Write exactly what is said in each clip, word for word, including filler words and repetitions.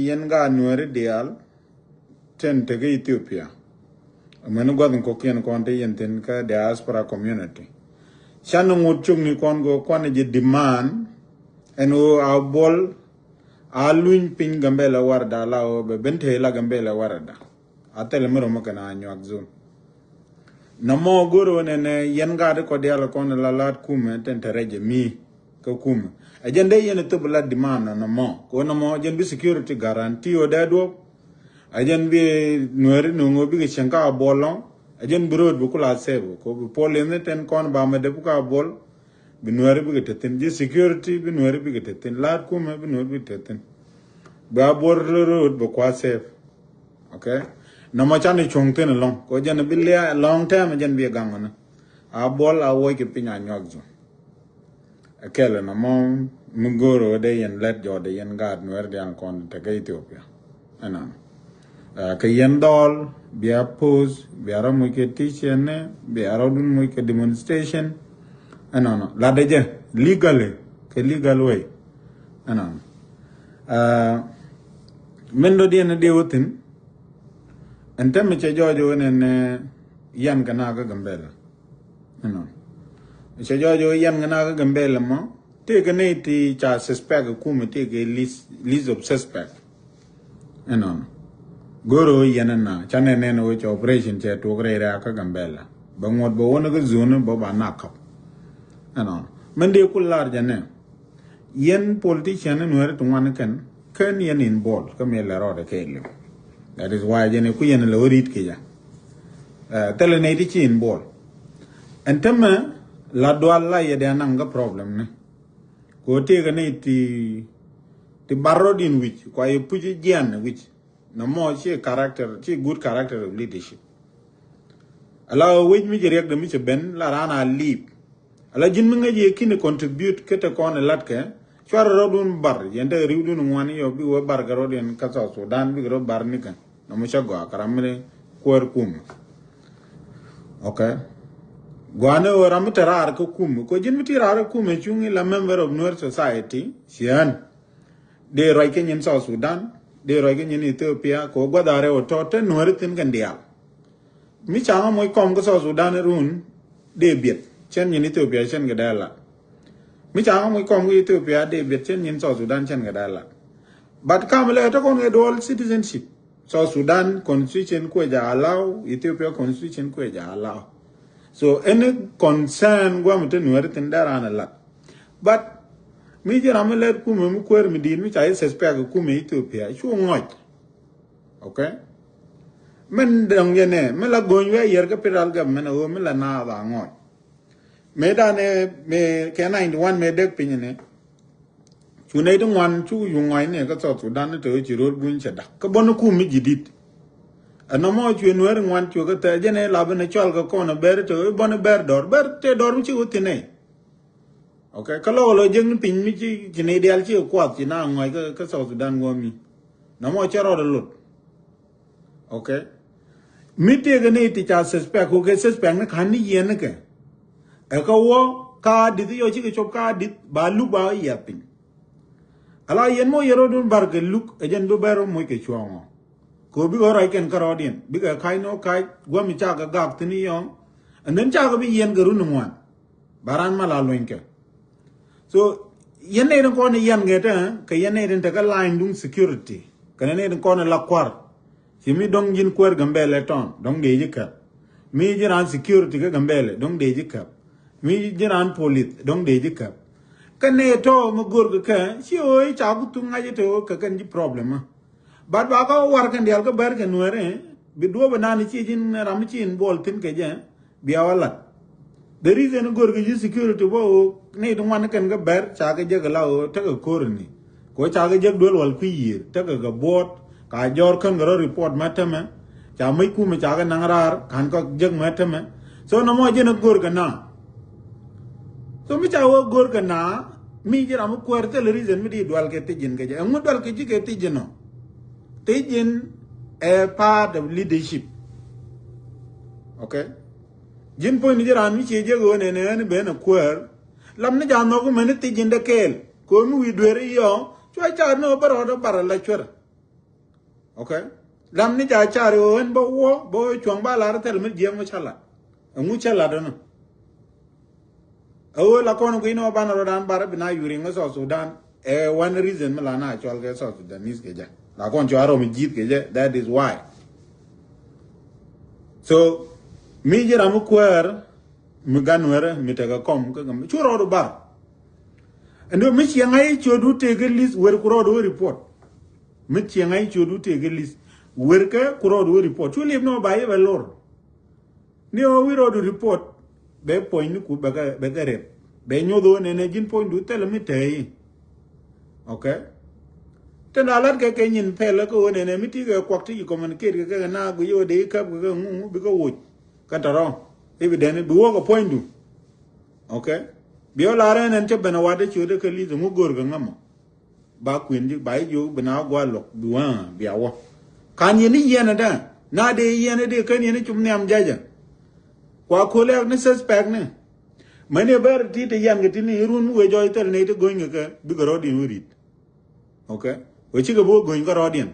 yɛn gaat Nuɛri diaal tin te kä Ethiopia. Mɛn gua̱th in kɔ̱kiɛn kɔn te yɛn thin kä diaspora community. Can ni ŋut cuk ni kɔn kɛ kɔn jɛ demand ɛn ɣöö a buɔl a luny piny Gambela warda la ɣöö bɛ ben te la Gambela warda. A thɛl mi rom kɛn a nyuak zone. Nɔmɔ go̱r ɣöö nɛnɛ yɛn gaat kɔ diaal kɔn la lat kumɛ tin te rɛc mi kä kumɛ. Ɛ jɛn dee yɛn thop la demand nɔmɔ. Kɛ ɣöö nɔmɔ jɛn bi security guarantee ɣöö dee duɔ̱p. Ɛ jɛn bi Nuɛri nuŋ ɣöö bikɛ cieŋ ka a buɔl lɔ̱ŋ. Ɛ jɛn bi road bi kula save kɛ ɣöö bi puɔl in thin kɔn ba mɛ dee bi ka a buɔl. Bi Nuɛri bikɛ te thin. Ji̱ security bi Nuɛri bikɛ te thin. Laat kumɛ bi Nuɛri bikɛ te thin. Bi a buɔl road bi kua save. Okay. Nɔmɔ can i̱ cuɔ̱ŋ thin ɛlɔ̱ŋ kɛ ɣöö jɛn bi lia̱a̱ long time jɛn bi ɛ gaŋ ɣöö ni a buɔl a wuɔc kɛ piny a nyuak zone. Ɛ kɛl ɛn ɛmɔ mi go̱o̱r ɣöö dee yɛn lät jɔɔdɛ yɛn gaat Nuɛr diaal kɔn te kä Ethiopia. Ɛnɔnɔ. Ɛ, kɛ yɛn dhɔl bia post bia rɔ muc kɛ teaching ni bia rɔ dun muc kɛ demonstration. Ɛnɔnɔ latdɛ jɛ legally kɛ legal way. Ɛnɔnɔ. Ɛ, min dɔ̱diɛn ni dee wä thi̱n. Ɛn tɛmɛ cɛ jɔɔc ɣöö nɛnɛ yan kɛ na kä Gambela. Ɛnɔ. Cɛ jɔɔc ɣöö yan kɛ na kä Gambela mɔ tëëkɛ nɛy ti ca suspect kumɛ tëëkɛ list, list of suspect. Ɛnɔ. Go̱r ɣöö yɛn ɛn na ca nɛn nɛn ɣöö cɛ operation cɛ tuɔk rɛy rɛ̈ɛ̈ kä Gambela bɛ ŋuɔ̱t bɛ wä ni kä zone bä ba na käp. Ɛnɔ. Min dee ku lar jɛ nɛ. Yɛn politician ni Nuɛri ti ŋuan kɛn kɛn yɛn involve kä mi lɛ rɔɔdɛ kɛ liw. That is why jɛn iku yɛn lɛ wä ri̱t kɛ jɛ. Ɛ, thilɛ nɛy ti ci involve. Ɛn tämɛ la dual la yɛ dee anaŋ kä problem ni. Kɛ ɣöö tëëkɛ nɛy ti ti bar rɔɔd in wi̱c kua yɛ puc jian wi̱c. Nɔmɔ ci character, ci good character of leadership. Ala wec mi ci riɛkdɛ mi ci ben la raan a liip. Ala ji̱n mi ŋäc yɛ ki̱n contribute kä te kɔn ɛ latkɛ cuarɛ rɔɔdun bar yɛn te ri̱wdun ŋuan yɔ bikɛ wä bar kɛ rɔɔd yɛn kä South Sudan bikɛ rɔɔd bar nikɛ. Nɔmɔ cä gɔaa kɛ ram mi kuäär kumɛ. Okay. Gɔaa ni ɣöö ram mi te raar kä kumɛ kɛ ji̱n mi ti raar kä kumɛ cuŋ ila member of Nuer society ciɛn. Dee ruac kɛ nyin South Sudan, dee ruac kɛ nyin Ethiopia kɛ wä guath a rɛw tɔ te Nuɛri thi̱n kɛn diaal. Mi caŋä moc kɔm kä South Sudan run dee biɛt cɛn nyin Ethiopia cɛn kɛ dee lat. Mi caŋä moc kɔm kä Ethiopia dee biɛt cɛn nyin South Sudan cɛn kɛ dee lat. But kam lɛ te kɔn kɛ dual citizenship. South Sudan constitution kuɛ ja allow, Ethiopia constitution kuɛ ja allow. So any concern guam te Nuɛri thi̱n dee ran a lat. But mi ji̱ ram mi lɛt kumɛ mi kuäär mi di̱i̱t mi ca yɛ suspect kumɛ Ethiopia cu ŋɔc. Okay. Min dɔ̱ŋ jɛ nɛ mi la go̱ny wee yɛr kä federal government a ɣöö mi la naath a ŋɔc. Mëë danɛ mëë kɛ ninety one mëë dek piny ni. Cu nɛy ti ŋuan cu yuŋ ŋuac ni kä South Sudan ni te ɣöö ci ro̱l buny cɛ dak kä bɔn kum mi ji̱ di̱t. Ɛnɔmɔ cuɛ Nuɛɛri ŋuan cuɛ kä thɛɛ jɛn ɛ lap in ɛ cɔal kɛ kɔn ɛ bɛr te ɣöö bɔn ɛ bɛr dɔr bɛr te dɔr mi ci ɣöö thin ɛ. Okay, kä lɔk lɔ jek ni piny mi ci ci nɛy diaal ci kuath ci na ŋɔc kä South Sudan ŋuɔmi. Nɔmɔ cɛ rɔɔdɛ lot. Okay. Mi tëëkɛ ni ti ca suspect kɛ suspect ni ka̱n ni yiɛn ni kɛ. Ɛ kä wä ka di̱th yɔ cikɛ cop ka di̱th ba luk ba yiath piny. Ala yɛn mɔ yɛ rɔɔdun bar kɛ luk ɛ jɛn bi bɛr moc kɛ cuɔ̱ɔ̱ŋɔ. Kɛ ɣöö bikɛ ɣöö ruac kɛn kärɔɔdiɛn bikɛ ka̱c ni ɣöö ka̱c guämi cakɛ gak thi̱n i̱ yɔ̱ɔ̱ŋ. And then cakɛ bi yiɛn kɛ run ni ŋuan. Ba raan mal a luɔ̱nykɛ. So yɛn nɛy tin kɔn i̱ yiɛn kɛ te kɛ yɛn nɛy tin tekä line duŋ security kɛnɛ nɛy tin kɔn i̱ la kua̱r. Ci mi dɔ̱ŋ ji̱n kuäär Gambɛlɛ tɔn dɔ̱ŋ dee ji̱ käp. Mi ji̱ raan security kä Gambɛlɛ dɔ̱ŋ dee ji̱ käp. Mi ji̱ raan police dɔ̱ŋ dee ji̱ käp. Kä nɛy tɔ̱ mi go̱rkɛ kɛ ci ɣöö i̱ ca ku thuk ŋa̱c i̱ te ɣöö kɛ kɛn ji̱ problem. But ba kä war kɛn diaal kä bɛr kɛ Nuɛɛri bi duɔ̱ɔ̱p inan ci ji̱n ram mi ci involve thi̱n kɛ jɛ bia wä lat. The reason go̱r kɛ ji̱ security bä ɣöö nɛy ti ŋuan kɛn kä bɛr ca kɛ jek ala ɣöö tekɛ ko̱r ni. Kɛ ɣöö ca kɛ jek duel wal kui̱ yiër tekɛ kɛ buɔ̱ɔ̱t ka jɔr kän kɛ rɔ report mɛ tämɛ. Ca mäc kumɛ ca kɛ naŋ raar ka̱n kɔ jek mɛ tämɛ. So nɔmɔ jɛn ɛ go̱r kɛ na. So mi ca wä go̱r kɛ na mi ji̱ ram mi kuäär thil reason mi di dual kɛ thi̱c ji̱n kɛ jɛ ɛŋu dual kɛ ji̱ kɛ thi̱c ji̱n ɔ. Thi̱c ji̱n ɛ part of leadership. Okay. Ji̱n puɔ̱ny ni ji̱ ram mi cie jek ɣöö nɛnɛ ɣän ben ɛ kuäär. Lam ni ja nhɔk mɛn ni thi̱c ji̱n dee kɛɛl kɛ ɣöö mi wi̱i̱ dueer i̱ yɔ̱ɔ̱ŋ cua caat ni ɣöö bä rɔɔdɛ bar ala cuer. Okay. Lam ni ca car ɣöö ɣän bä wä bä wä cuɔ̱ŋ ba lar thil mi jiɛm wä ca lat. Ɛŋu ca lat ɔnɔ? Ɛ ɣöö la kɔn gui̱n ɔ banɛ rɔ dan bar bi na yuring ɛ South Sudan. Ɛ one reason mi la na cɔl kɛ South Sudanese kɛ jɛ. La kɔn cua rɔ mi ji̱th kɛ jɛ. That is why. So mi ji̱ ram mi kuäär mi gan wɛrɛ mi tekɛ kɔm kä gam cu rɔɔdu bar. Ɛn duɔ mi ciɛŋ a i̱ ciötdu tëëk kä list wer ku rɔɔdu wä report. Mi ciɛŋ a i̱ ciötdu tëëk kä list wer kä ku rɔɔdu wä report cu liep ni wä ba yɛ bɛ lor. Ni wä wi̱i̱ rɔɔdu report bɛ puɔ̱ny ni ku bɛ kɛ bɛ kɛ rep bɛ nyoth wä nɛnɛ ji̱n puɔ̱nydu thilɛ mi tɛɛ i̱. Okay. Tɛn a lat kɛ kɛ nyin pɛl kä wä nɛnɛ mi ti kɛ kuak ti ci communicate kɛ kɛ na guic wä dee i̱ käp kɛ kɛ ŋuŋ bi kɛ woc. Kä tɔrɔ i̱ bi dɛn i̱ bi wä kɛ puɔ̱nydu. Okay. Bi wä lar ɛn ɛn cä ben a wat i̱ ciötdä kɛ list ŋu go̱r kɛ ŋämɔ. Ba kuën ji̱ ba i̱ jiök bi na wä gua̱a̱ luɔk bi wä bia wä. Kan yɛn i̱ yɛn ɛ dä na dee yɛn ɛ dee kän yɛn i̱ cum nhiam jajä. Kua ko̱l ɛk ni suspect ni. Mäni ɛ bɛr ti te yɛn kɛ ti ni i̱ run mi wee jɔɔc thil ni ti go̱ny kɛ kɛ bikɛ rɔɔdiɛn wä ri̱t. Okay. Wee cikɛ bi wä go̱ny kä rɔɔdiɛn.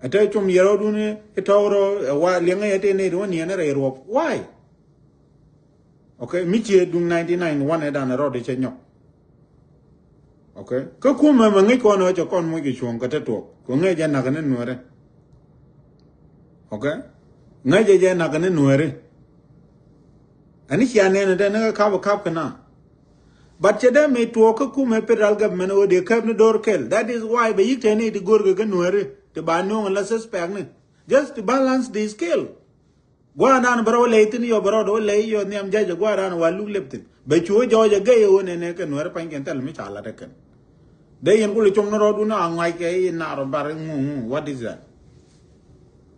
Ɛ te cum yɛ rɔɔdun i̱ tɔk rɔ ɛ wa liɛŋä yɛ te ni ti wä niɛn ɛ rɛy ruɔp. Why? Okay, mi ciɛ duŋ ninety nine one ɛ dan rɔɔd cɛ nyɔk. Okay, kä kumɛ mɛ ŋäc kɔn ɛ cɛ kɔn moc kɛ cuɔ̱ŋ kɛ te tuɔk kɛ ŋäc jɛ nak ni nuɛri. Okay, ŋäc jɛ jɛ nak ni nuɛri. Ɛn i̱ cia nɛn ɛ dɛ ni kɛ kap ɛ kap kɛ na. But cɛ dee mi tuɔk kä kumɛ federal government ɛ wä dee käp ni door kɛl. That is why bɛ yik tɛni ti go̱r kɛ kɛ nuɛri ti ba nuɔŋ la suspect ni. Just to balance the scale. Gua̱a̱r dan bɛ rɔ wä lɛy thi̱n yɔ bɛ rɔ wä lɛy yɔ nhiam jajɛ gua̱a̱r dan wa luk lep thi̱n bɛ cu wä jɔɔc ɛ gɛy ɛ wä nɛnɛ kɛ nuɛr pa̱ny kɛn thɛl mi ca lat ɛ kɛn. Dee yɛn kulɛ com ni rɔɔdun a ŋuac kɛ i̱ nar bar ŋu ŋu what is that?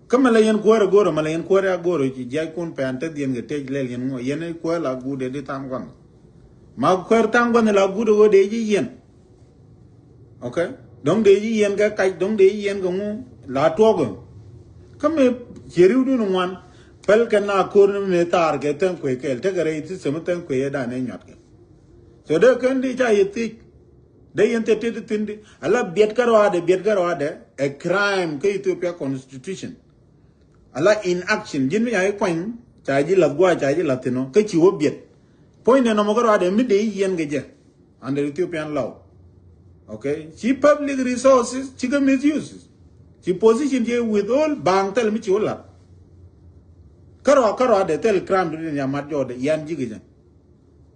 Kä mɛ la yɛn kuäär ɛ go̱r ɛ mɛ la yɛn kuäär ɛ go̱r ɛ ci jiac kun pɛn te dhiɛn kɛ tec lɛl yɛn ŋu yɛn kuäär la guut ɛ di thaŋ gua̱n. Ma kuäär thaŋ gua̱n la guut ɛ ɣöö dee ji̱ yɛn. Okay. Dɔ̱ŋ dee ji̱ yɛn kɛ kac dɔ̱ŋ dee ji̱ yɛn kɛ ŋu la tuɔɔk ɛ. Kä mi ciɛ ri̱wdun ŋuan päl kɛ na ko̱r ni mi thaar kɛ thäŋ kuec kɛɛl tekɛ rɛy system thäŋ kuec ɛ dan ɛ nyuatkɛ. So dee kɛn di ca yɛ thiec dee yɛn thil tet thi̱n di ala biɛt kä ruaadɛ biɛt kä ruaadɛ ɛ crime kä Ethiopia constitution. Ala in action ji̱n mi ca ji̱ kuany ca ji̱ lath gua̱a̱ ca ji̱ lath thi̱n ɔ kä ci wä biɛt. Puɔ̱nydɛ nɔmɔ kä ruaadɛ mi dee ji̱ yɛn kɛ jɛ. Under Ethiopian law. Okay. Ci public resources ci kɛ misuse. Ci position ci withhold baŋ thil mi ci wä lat. Kä rɔ kä rɔ adɛ thil crime duni ya mat jɔɔdɛ yan ji̱ kɛ jɛ.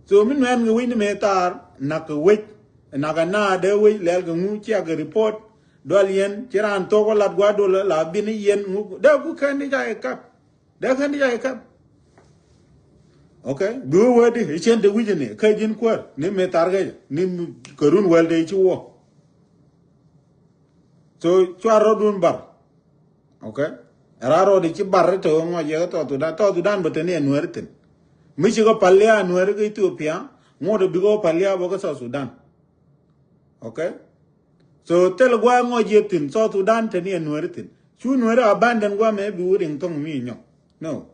So mi nuɛn kɛ wec ni mëë thaar nak kɛ wec nak kɛ naa dee wec lɛl kɛ ŋu ciak kɛ report. Dual yɛn ci raan thok wä lat gua̱a̱r dol la bin i̱ yɛn ŋu dee ku kɛn ni ca kɛ kap. Dee kɛn ti ca i̱ kɛp. Okay. Bi wee wee di i̱ cien te wi̱c ni kä ji̱n kuäär ni mëë thar kɛ jɛ ni kɛ run wɛl te i̱ ci wä. So cuar rɔ̱dun bar. Okay. Ɛ raar rɔɔd i̱ ci bar i̱ te ɣöö ŋɔc yɛ kä South Sudan South Sudan bä te ni ɛ nueeri thi̱n. Mi ci kä pal liaa nueeri kä Ethiopia ŋot ɛ bikɛ wä pal liaa bä kä South Sudan. Okay. So thil gua̱a̱ ŋɔc yɛ thi̱n South Sudan te ni ɛ nueeri thi̱n cu nueeri abandon gua̱a̱ mɛ bi wä riŋ thoŋ mi nyɔk. No.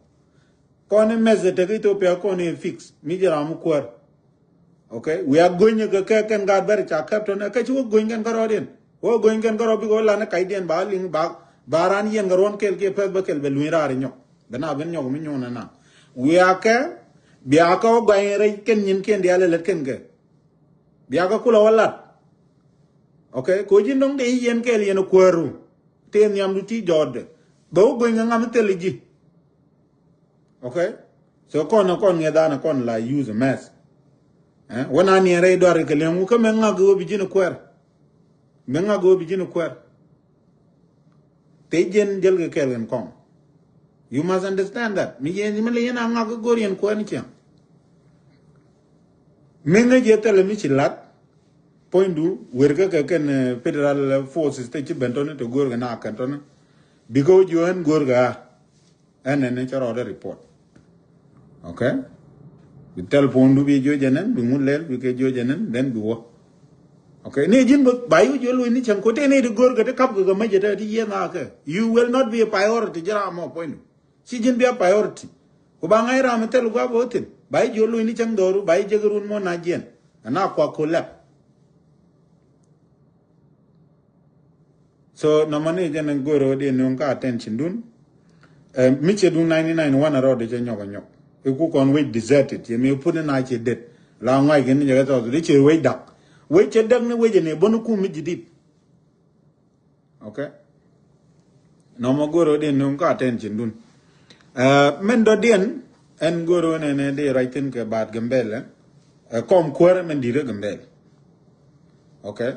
Kɔn i̱ mɛth ɛ tek Ethiopia kɔn i̱ fix mi jɛ ram mi kuäär. Okay. Wiaa go̱ny kɛ kɛ kɛn gaat bɛr ca kɛp tɔn ɛ kɛ ci wä go̱ny kɛn kärɔɔdiɛn wä go̱ny kɛn kärɔɔ bikɛ wä lan i̱ kacdiɛn ba liŋ ba ba ran yɛn kɛ ruɔ̱n kɛl kiɛ pɛth bä kɛl bɛ luny raar inyɔk bɛ na ben nyɔk mi nyuɔn ɛna. Wiaa kɛ biaa kɛ wä gɔany rɛy kɛn nyin kiɛn diaal ɛ lät kɛn kɛ. Biakä kulɛ wä lat. Okay. Ko ji̱n dɔ̱ŋ dee yɛn kɛɛl yɛn kuääru. Tëë nhiamdu ti jɔɔtdɛ bɛ wä gueny ŋa̱ŋ ŋa̱m thil ji̱. Okay. So kɔn kɔn ŋiɛ dhanɛ kɔn la use a mess. Eh? Wä na niɛn rɛy dɔar kɛ liɛŋ wä kä mɛ ŋa̱k wä bi ji̱n kuɛɛr. Mɛ ŋa̱k wä bi ji̱n kuɛɛr. Te jiɛn jäl kɛ kɛɛl kɛn kɔŋ. You must understand that. Mi yɛn mi lɛ yɛn a ŋak kɛ go̱r yɛn kuɛn ciɛŋ. Mi ŋäc yɛ thɛlɛ mi ci lat. Puɔ̱nydu wer kä kɛ kɛn eh, federal forces te ci ben tɔni te go̱r kɛ na kɛn tɔni. Bikɛ wä jiö ɛn go̱r kɛ a. Ɛn ɛn cä rɔɔdɛ report. Okay. Bi telephone du bi jiö jɛ nɛn bi ŋut lɛl bi kɛ jiö jɛ nɛn then bi wä. Okay. Ni ji̱n bä ba yu jiö luny ni cäŋ ko te ni di go̱r kɛ ti kap kɛ kɛ mäcɛ te ti yieth na kɛ. You will not be a priority ji̱ ram mɔ puɔ̱nydu. Ci ji̱n bi a priority. Ku ba ŋa̱c ram mi thil gua̱a̱p wä thi̱n ba yi jiö luny ni cäŋ dhɔru ba yi jek run mɔ na jiɛn. Ɛn a kuak ko lɛp. So nɔmɔ ni jɛn go̱r ɣöö di nuŋ ka attention dun. Eh, mi cɛ duŋ ninety nine one arɔɔd cɛ nyɔk a nyɔk. Iku kɔn wec deserted yɛ mi put in a cɛ det. La ŋuac kɛ ni jɛ kɛ thɔth di cɛ wec dak. Wec cɛ dak ni wec ni bä ni kum mi ji̱ dit. Okay. Nɔmɔ go̱r ɣöö di nuŋ ka attention dun. Eh, mɛn dɔ̱diɛn ɛn go̱r ɣöö nɛnɛ di ruac thin kɛ baat Gambɛl. Eh, kɔm kuäär mɛn di̱t rɛ Gambɛl. Okay.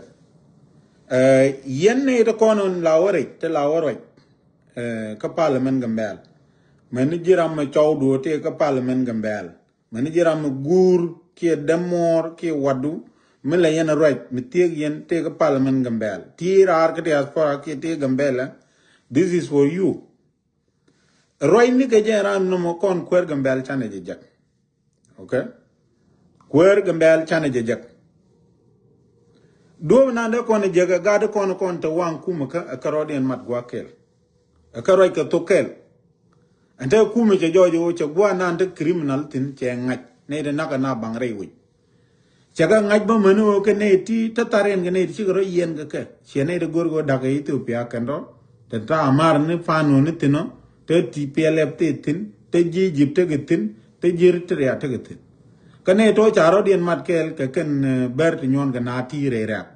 Eh, yɛn ni ti kɔn in la wä rɛc ti la wä ruac. Eh, kä parliament Gambɛl. Mɛn ni ji̱ ram mi cɔw duɔ ti kä parliament Gambɛl. Mɛn ni ji̱ ram mi guur kiɛ dɛmɔɔr kiɛ wadu. Mi la yɛn ruac mi thiek yɛn ti kä parliament Gambɛl. Ti raar kä diaspora kiɛ ti Gambɛl. This is for you. Ruac ni kɛ jɛ ran nɔmɔ kɔn kuäär Gambɛl canɛ jɛ jɛk. Okay. Kuäär Gambɛl canɛ jɛ jɛk. Duɔ̱ɔ̱p nan dee kɔn jɛ jɛk ɛ gat kɔn kɔn te waŋ kumɛ kä ɛ kä rɔɔdiɛn mat gua̱a̱k kɛl. Ɛ kä ruac kɛ thok kɛl. Ɛn te kumɛ cɛ jɔɔc ɣöö cɛ gua̱a̱k nan te criminal thin cɛ ŋa̱c nɛy te nak ɛ na baŋ rɛy wec. Cɛ kɛ ŋa̱c bä mäni ɣöö kɛ nɛy ti te thar yɛn kɛ nɛy ti cikɛ rɔ yiɛn kɛ kɛ ciɛ nɛy ti go̱r kɛ ɣöö da̱k kɛ Ethiopia kɛn rɔ. Te ta amar ni pan ɣöö ni thin ɔ te T P L F te thin te ji̱ Egypt tekɛ thin te ji̱ Eritrea tekɛ thin. Kä nɛy tɔ̱ ca rɔ̱diɛn mat kɛɛl kɛ kɛn eh, bɛr ti nyuɔn kɛ na ti rɛy rɛ̈k.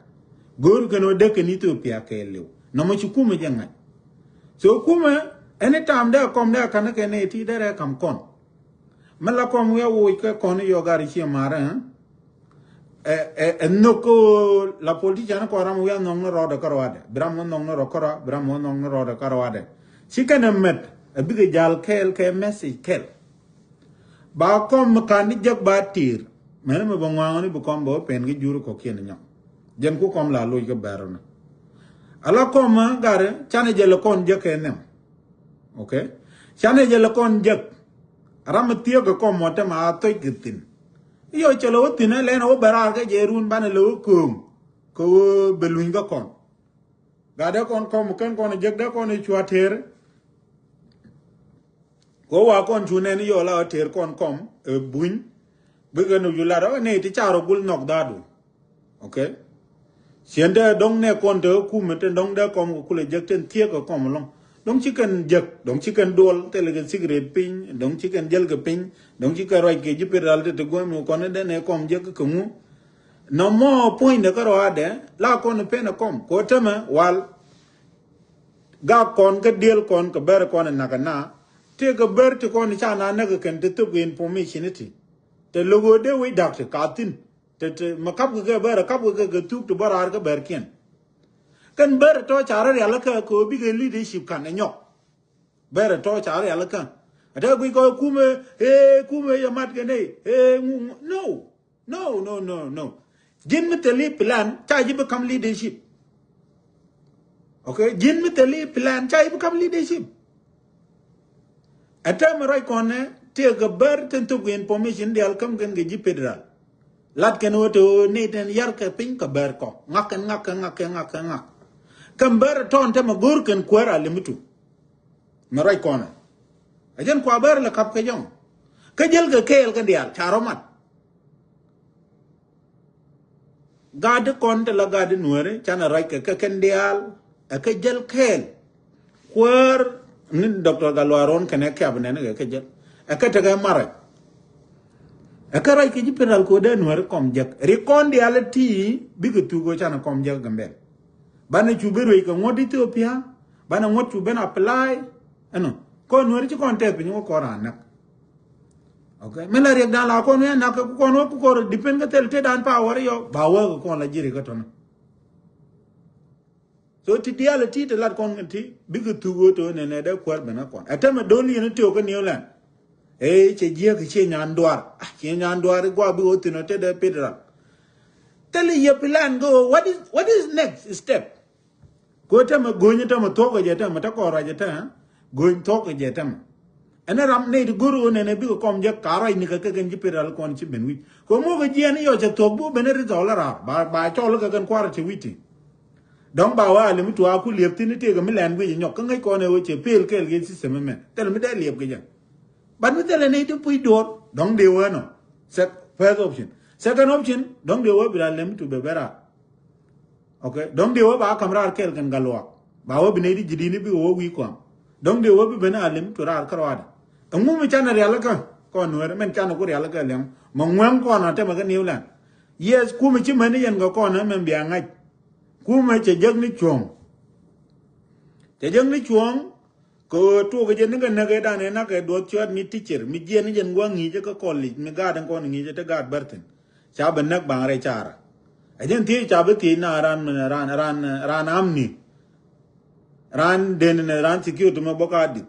Go̱r kɛn ɣöö dek kɛn Ethiopia kɛɛl liw nɔmɔ ci kumɛ jɛ ŋa̱c. So kumɛ anytime dee kɔm dee ka̱n kɛ nɛy ti dee rɛɛ ka̱m kɔn. Mi la kɔm wi̱i̱ a woc kɛ kɔn i̱ yɔ gat i̱ ciɛ marɛ. Ɛ ɛ ɛ nhök kä ɣöö la politician kɔn ram wi̱i̱ a nhɔk ni rɔɔdɛ kä rɔadɛ bi ram wä nhɔk ni rɔ kä rɔa bi ram wä nhɔk ni rɔɔdɛ kä rɔadɛ. Ci kɛn ɛ mɛt ɛ bikɛ jal kɛɛl kɛ message kɛl. Ba kɔm mi ka̱n ni jek ba ti̱i̱r mɛn mi bɛ ŋuaŋ ni bi kɔm bɛ wä pɛn kä jur kɔkiɛn nyɔk. Jɛn ku kɔm la loc kä bɛr ni. Ala kɔm ɛ gat ɛ canɛ jɛ lɛ kɔn jek kɛ nɛm. Okay. Canɛ jɛ lɛ kɔn jek. Ram mi thiek kɛ kɔm mɔ tɛmɛ a thoc kɛ thi̱n. Iɔ cɛ lɛ wä thi̱n ɛ lɛn ɛ wä bɛ raar kɛ jɛ run banɛ lɛ wä kööŋ. Kɛ wä bɛ luny kä kɔn. Gat dee kɔn kɔm kɛn kɔn jek dee kɔn i̱ cua teer. Kɛ wa kɔn cu nɛn iɔ la wä teer kɔn kɔm ɛ buny. Bikɛ nu ju lat ɔ nɛy ti ca rɔ gul nhɔk dhadu. Okay. Ciɛn te dɔ̱ŋ nɛ kɔn te kumɛ te dɔ̱ŋ dee kɔm kɛ kulɛ jek ten thiek kɛ kɔm ɛlɔ̱ŋ. Dɔ̱ŋ ci kɛn jek dɔ̱ŋ ci kɛn duɔl thilɛ kɛ secret piny dɔ̱ŋ ci kɛn jäl kɛ piny dɔ̱ŋ ci kɛn ruac kɛ ji̱ federal te te guämi kɔn ni dee nɛ kɔm jek kɛ ŋu. Nɔmɔ puɔ̱nydɛ kä rɔadɛ la kɔn pen ɛ kɔm kɛ wä tämɛ wal. Gak kɔn kä diel kɔn kɛ ber kɔn ɛ nak ɛ na tëë kɛ ber ti kɔn ca na näk kɛ kɛn te thop kɛ information iti. Te lo̱k ɣöö dee wec dak ti ka thi̱n. Te te mɛ kap kɛ kɛ ber ɛ kap kɛ kɛ kɛ thuk ti bä raar kä ber kiɛn. Kɛn ber ɛ tɔ̱ ca rɔ rial kä kɛ ɣöö bikɛ leadership kan ɛ nyɔk. Ber ɛ tɔ̱ ca rɔ rial kä ɛ te guic kɔn kumɛ ee kumɛ yɛ mat kɛ ney ee ŋu ŋu no. No, no, no, no. Ji̱n mi thil i̱ plan ca ji̱ bi kam leadership. Okay, ji̱n mi thil i̱ plan ca ji̱ bi kam leadership. Ɛ tɛmɛ ruac kɔnɛ tëë kɛ bär tin thuk information dial käm kɛn kɛ ji̱ federal. Lat kɛn wä te ɣöö ni tɛn yar kɛ piny kɛ bär kɔ ŋak kɛn ŋak kɛ ŋak kɛ ŋak kɛ ŋak. Kɛn bär tɔn tɛmɛ go̱r kɛn kuäär a limitu. Mɛ ruac kɔnɛ a jɛn kua bär lɛ kap kɛ jɔŋ. Kä jäl kɛ kɛɛl kɛ diaal ca rɔ mat. Gat di kɔn te la gat di nuääri canɛ ruac kɛ kɛ kɛn diaal. Ɛ kɛ jäl kɛɛl kuäär ni Doctor Gatluak Ruɔ̱n kɛnɛ kɛp nɛn kɛ kɛ jäl. Ɛ kɛ tekɛ marɛ. Ɛ kɛ ruac kɛ ji̱ federal kɛ wä dee nuääri kɔm jek ri kɔn diaal ti bikɛ thuk wä canɛ kɔm jek Gambɛl. Banɛ cu bi ruec kɛ ŋuɔ̱t Ethiopia. Banɛ ŋuɔ̱t cu ben apply. Ɛnɔ kɔn nuääri ci kɔn tɛth piny wä kɔn raan näk. Okay, mi la riɛk dan la kɔn wä näk kɛ ku kɔn wä ku kɔn depend kä thil te dan power yɔ ba wä kɛ kɔn la ji̱ ri kä tɔnɔ. So ti diaal ti te lat kɔn kɛn ti bikɛ thuk wä te wä nɛnɛ dee kuäär ben kä kɔn ɛ tɛmɛ do̱l yɛn ti wä kä New Land. Ee cɛ jiäk ciɛ nyan duar ah ciɛ nyan duar i guak bikɛ wä thin wä te dee federal. Thil yɛ plan go what is what is next step? Kɛ ɣöö tämɛ go̱ny tämɛ thuɔ̱k kɛ jɛ tämɛ te kɔn ruac ɛ te go̱ny thuɔ̱k kɛ jɛ tämɛ. Ɛn ram nɛy ti go̱r ɣöö nɛnɛ bikɛ kɔm jɛ ka ruac ni kɛ kɛ kɛn ji̱ federal kɔn ci ben wi̱c kɛ muk kɛ jiɛn i̱ yɔ cɛ thuɔ̱k bi ben i̱ ri thɔɔl i̱ raar ba ba cɔl i̱ kɛ kɛn kua̱r ɛ te wi̱c ti. Dɔ̱ŋ ba wä a lemi tuaak ku liep thi̱n i̱ tëëkɛ mi lɛn guic inyɔk kä ŋäc kɔn ɛ ɣöö cɛ pel kɛɛl kɛ system ɛmɛn thil mi dee liep kɛ jɛ. But mi thilɛ nɛy ti puc duɔ̱ɔ̱r dɔ̱ŋ dee wä nɔ. Sec- first option, second option dɔ̱ŋ dee wä bi la lemi tu bɛ bɛ raar. Okay, dɔ̱ŋ dee wä ba ka̱m raar kɛɛl kɛn Gatluak. Ba wä bi nɛy di ji̱ di̱n i̱ bikɛ wä wi̱i̱ kɔam. Dɔ̱ŋ dee wä bi ben a lem to raar kä ruaadɛ. Ɛŋu mi canɛ rialikä kɔn Nuɛɛr mɛn canɛ ku rialikä liɛŋ mɛ ŋuɛŋ kɔn a tɛmɛ kä New Land. Yes, kumɛ ci mɛn i̱ yɛn kɛ kɔn ɛ mɛn bia ŋa̱c. Kumɛ cɛ jek ni cuɔ̱ɔ̱ŋ. Cɛ jek ni cuɔ̱ɔ̱ŋ. Kɛ ɣöö tuɔɔk jɛ ni kɛ näk ëëdan ëë nak kɛ duɔth cuat mi teacher mi jiɛn ni jɛn gua̱a̱k ŋi̱i̱cä kä college mi gaat in kɔn ŋi̱i̱cä te gaat bärthin. Ca bɛ näk baŋ rɛy carä. Ɛ jɛn thiec ca bɛ thiec na ran ran ran ran amni. Ran den ni ran security mɛ bɔk a dit.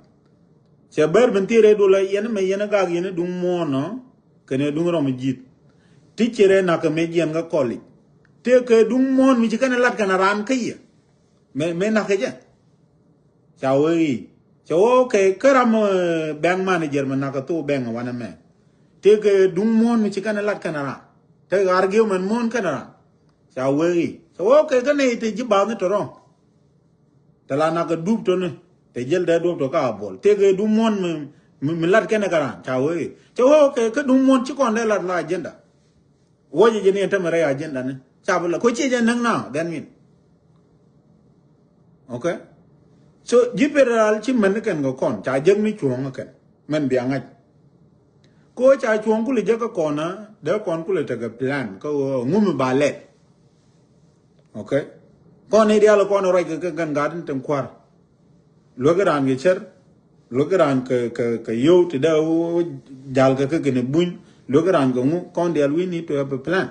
Cɛ bär ben thiec rɛy dol a yɛn mɛ yɛn a gak yɛn a duŋ muɔ̱ɔ̱n ɔ kɛn a duŋ rɔm ji̱th. Teacher ɛ nak kɛ mɛ jiɛn kä college. Tëë kɛ duŋ muɔ̱ɔ̱n mi ci kɛn a lat kɛn a ran kä yɛ. Mɛ mɛ nak kɛ jɛ. Ca wee i̱ cɛ wee okay kä ram, eh, bank manager mɛ nak kɛ thok bank wanɛ mɛ. Tëëkɛ duŋ muɔ̱ɔ̱n mi ci kɛn lat kɛn ran. Tëëkɛ argument muɔ̱ɔ̱n kɛn ran. Ca wee i̱ cɛ wee okay kä nɛy te ji̱ bath ni tɔrɔ. Te la nak kɛ dup tɔni te jɛl dee dup tɔ ka a buɔl tëëkɛ duŋ muɔ̱ɔ̱n mi, mi, mi lat kɛn kɛ ran ca wee i̱ cɛ wee okay kä duŋ muɔ̱ɔ̱n ci kɔn dee lat la agenda. Wä jɛ jɛ ni ɛn tämɛ rɛy agenda ni ca bi la ko ciɛ jɛ näŋ na dhɛn min. Okay. So ji̱ federal ci män ni kɛn kɛ kɔn ca jek ni cuɔ̱ɔ̱ŋ kɛn mɛn bia ŋa̱c. Ko ca cuɔ̱ɔ̱ŋ kulɛ jek kä kɔn a dee kɔn kulɛ tekɛ plan kä ɣöö ŋumi ba lɛt. Okay. Kɔn ni dial kɔn ruac kɛ kɛn gat in tin kua̱r. Luäk raan kɛ cär, luäk raan kɛ, kɛ, kɛ yio̱w ti dee wä jal kɛ kɛ kɛn buny, luäk raan kɛ ŋu, kɔn dial we need to have a plan.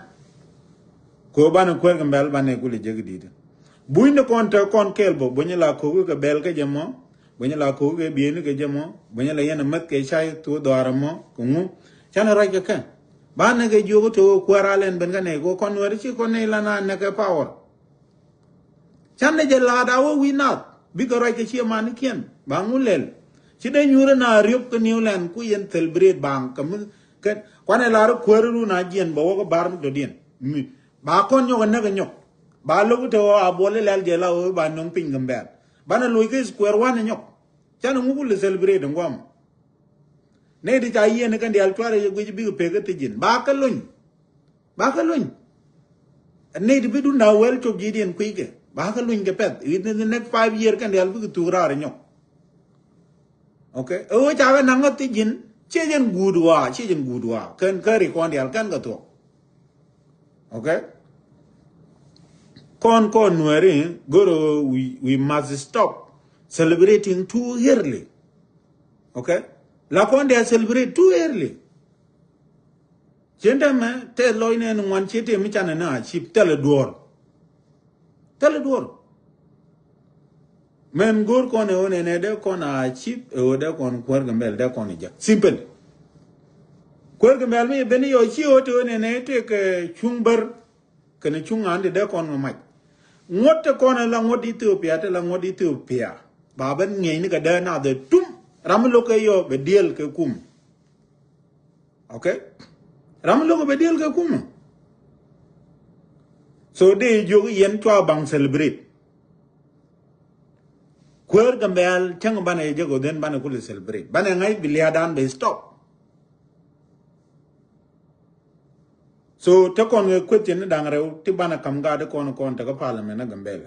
Kɛ banɛ kuäär kɛ bɛl banɛ kulɛ jek di̱t. Buny ni kɔn te kɔn kɛɛl bä, buny la ko̱k kɛ bɛl kɛ jɛ mɔ, buny la ko̱k kɛ bieni kɛ jɛ mɔ, buny la yɛn a mäth kɛ cay thuɔ dhɔaar mɔ, kɛ ŋu. Canɛ ruac kɛ kɛ. Banɛ kɛ jiök te wä kuäär a lɛn ben kä nɛy kɛ kɔn nuɛr ci kɔn nɛy la na nɛ kɛ power. Canɛ jɛ la̱a̱t a wä wi̱i̱ nath bikɛ ruac kɛ ciɛ manikiɛn ba ŋu lɛl. Ci dee nyuurä na riöp kä New Land ku yɛn celebrate baŋ kɛ mi kɛ kuanɛ la̱r kuäär run a jiɛn bɛ wä kä bar mi dɔ̱diɛn. Mi ba kɔn nyɔk ɛ näk ɛ nyɔk. Ba lo̱k te ɣɔɔ a buɔl ilɛl jɛ la ɣöö ba nöŋ piny Gambɛl. Banɛ loc kä square one ɛ nyɔk. Canɛ ŋu ku lɛ celebrate ɛ ŋuam. Nɛy ti ca yieen kɛn diaal cuarɛ yɛ guic bikɛ pek kä ti ji̱n ba kä lony. Ba kä luny. Nɛy ti bi dun na wɛl cop ji̱ diɛn kui̱ kɛ ba kä luny kɛ pɛth within the next five year kɛn diaal bikɛ thuk raar nyɔk. Okay. Ɛ ɣöö ca kɛ naŋ kä thiec ji̱n ciɛ jɛn guut waa ciɛ jɛn guut waa kɛn kä ri kɔn diaal kɛn kɛ thuɔk. Okay. Kɔn kɔn nuɛri goro we, we must stop celebrating too early. Okay. La kɔn diaal celebrate too early. Cien tɛmɛ tɛ lɔc nɛ ni ŋuan cie tëë mi canɛ ni a cip thilɛ duɔ̱ɔ̱r. Thilɛ duɔ̱ɔ̱r. Mɛn go̱o̱r kɔn ɛ ɣöö nɛnɛ dee kɔn a cip ɛ ɣöö dee kɔn kuäär Gambɛl dee kɔn ɛ jek simple. Kuäär Gambɛl mi ben yɔ ci ɣöö te ɣöö nɛnɛ tëëkɛ cuŋ bär. Kɛnɛ cuŋ an ti dee kɔn ŋä mac. Ŋuɔ̱t te kɔn ɛ la ŋuɔ̱t Ethiopia te la ŋuɔ̱t Ethiopia. Ba ben ŋiɛc ni kɛ dee nath ɛ tum ram mi lo̱k kɛ yɔ bɛ diël kɛ kum. Okay. Ram lo̱k bɛ diël kɛ kumä. So dee jiök yɛn cua baŋ celebrate. Kuäär Gambɛl cäŋ banɛ jɛ jek ɣöö dhen banɛ kulɛ celebrate banɛ ŋa̱c bi lia̱a̱dan bɛ stop. So te kɔn kɛ question ni da̱ŋ rɛw ti banɛ kam gaat kɔn kɔn te kä parliament ni Gambɛl.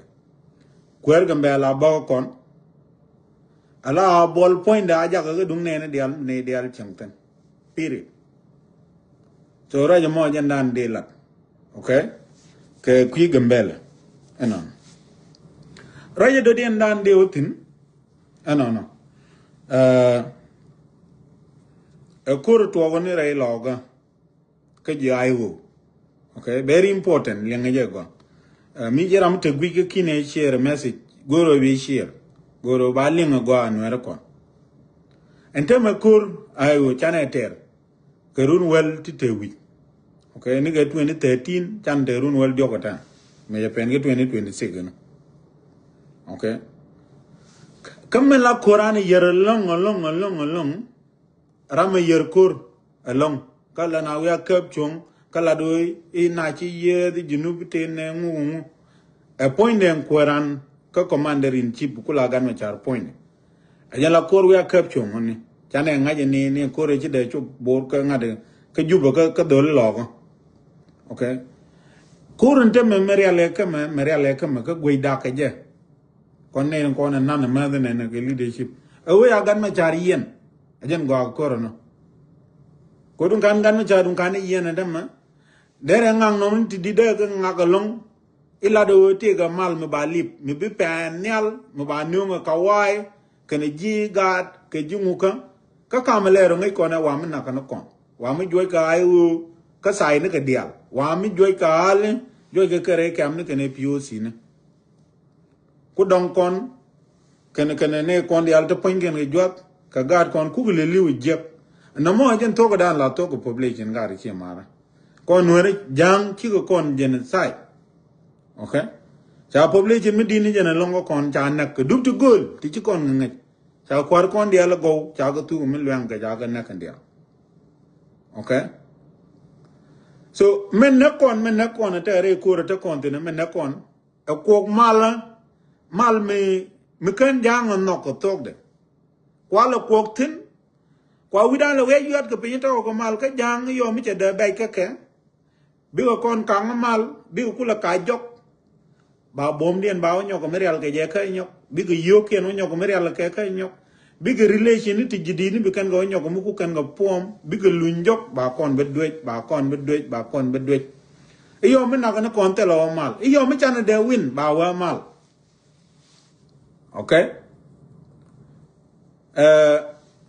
Kuäär Gambɛl a bɔk kɔn. Ala a buɔl puɔ̱nydɛ a jakä kä duŋ nɛɛni diaal ni diaal cieŋ thi̱n. Period. So ruac mɔ jɛn dan dee lat. Okay. Kɛ kui̱ Gambɛl. Ɛnɔn. Ruac dɔ̱diɛn dan dee wä thi̱n. Ɛnɔnɔ. Ɛ ko̱r tuɔɔk ni rɛy lɔɔkä. Kä ji̱ I O. Okay, very important liɛŋ jɛ gɔn. Ɛ mi jɛ ram te guic kä kinɛ share message. Goro bi share. Goro ba liŋ gɔa nuɛr kɔn. Ɛn te mɛ ko̱r I O canɛ tɛr. Kɛ run wäl ti te wi̱c. Okay, ni kɛ twenty thirteen can te run wäl diɔk ɛ tan. Mɛ jɛ pɛn kɛ twenty twenty six ni. Okay. Kä mɛ la ko̱r an yɛr ɛlɔŋ ɛlɔŋ ɛlɔŋ ɛlɔŋ. Ram ɛ yɛr ko̱r ɛlɔŋ kä la na wiak käp cuɔ̱ŋ kä la do̱o̱ i̱ na ci yiëëth i̱ Junub tin nɛ ŋu ŋu. Ɛ puɔ̱nydɛ kuääran kä commander in chief ku la gat mɛ car puɔ̱nydɛ. Ɛ jɛn la ko̱r wiak käp cuɔ̱ŋ ni canɛ ŋa̱c ni ni ko̱r ci dee cop bo̱o̱r kä ŋa̱t kä Jubɛ kä dholi lɔɔkä. Okay. Ko̱r in te mɛ mɛ rial ɛ kä mɛ mɛ rial ɛ kä mɛ kä guec dak kɛ jɛ. Kɔn nɛy ni kɔn ɛ nan ɛ mɛth nɛn kɛ leadership. Ɛ wee a Gat Macar yiɛn. Ɛ jɛn gɔaa kɛ kör ɛnɔ. Kɛ duŋ kan Gat Macar duŋ kan i̱ yiɛn ɛ dämɛ. Derɛ ŋak nɔm ni ti di̱t dee kɛ ŋak ɛlɔ̱ŋ. I̱ lat ɛ ɣöö tëëkɛ mal mi ba lip mi bi pɛn nhial mi ba nööŋɛ kawaay kɛnɛ ji̱ gaat kɛ ji̱ ŋukä. Kä kamɛ lɛɛr ɔ ŋäc kɔn ɛ wa mi nak kɛn kɔn wa mi juɔc kɛ a i̱ ɣöö kä say ni kɛ diaal wa mi juɔc kɛ a li juɔc kɛ kɛ rɛy kɛm ni kɛnɛ P O C ni. Ku dɔŋ kɔn kɛn kɛn ni kɔn diaal ti puɔ̱ny kɛn kɛ juath kɛ gaat kɔn kuk lɛ li̱w jiɛk. Nɔmɔ jɛn thok dan la thok kɛ population gaat ci mara. Kɔn nuɛri ja̱a̱ŋ cikɛ kɔn genocide. Okay. Ca population mi di̱n ni jɛn ɛlɔ̱ŋ kɛ kɔn ca näk kɛ dup ti gööl ti ci kɔn ŋäŋäc. Ca kua̱r kɔn diaal gɔw ca kɛ thuk mi luɛŋ kɛ ca kɛ näk kɛn diaal. Okay. So mɛn näk kɔn mɛn näk kɔn ɛ tɛɛrɛ ko̱r ɛ te kɔn thin mɛn näk kɔn. Ɛ kuɔk mal mal mi mi kän ja̱a̱ŋ ɛ nhɔk kɛ thokdɛ. Kua lɛ kuɔk thi̱n kua wi̱dan lɛ wee yuat kɛ piny tɔk kɛ mal kä ja̱a̱ŋ yɔ mi cɛ dee bɛc kä kɛ. Bikɛ kɔn kaŋ mal bikɛ kulɛ ka jɔk. Ba buɔ̱mdiɛn ba wä nyɔk kɛ mi rial kɛ jɛ kä nyɔk bikɛ yio̱o̱kiɛn wä nyɔk kɛ mi rial kɛ kä nyɔk. Bikɛ relation ni ti ji̱ di̱t ni bi kɛn kɛ wä nyɔk kɛ mi ku kɛn kɛ puɔm bikɛ luny jɔk ba kɔn bä duec ba kɔn bä duec ba kɔn bä duec. I̱ yɔm mi nak ni kɔn thilɛ wä mal i̱ yɔm mi canɛ dee win ba wä mal. Okay.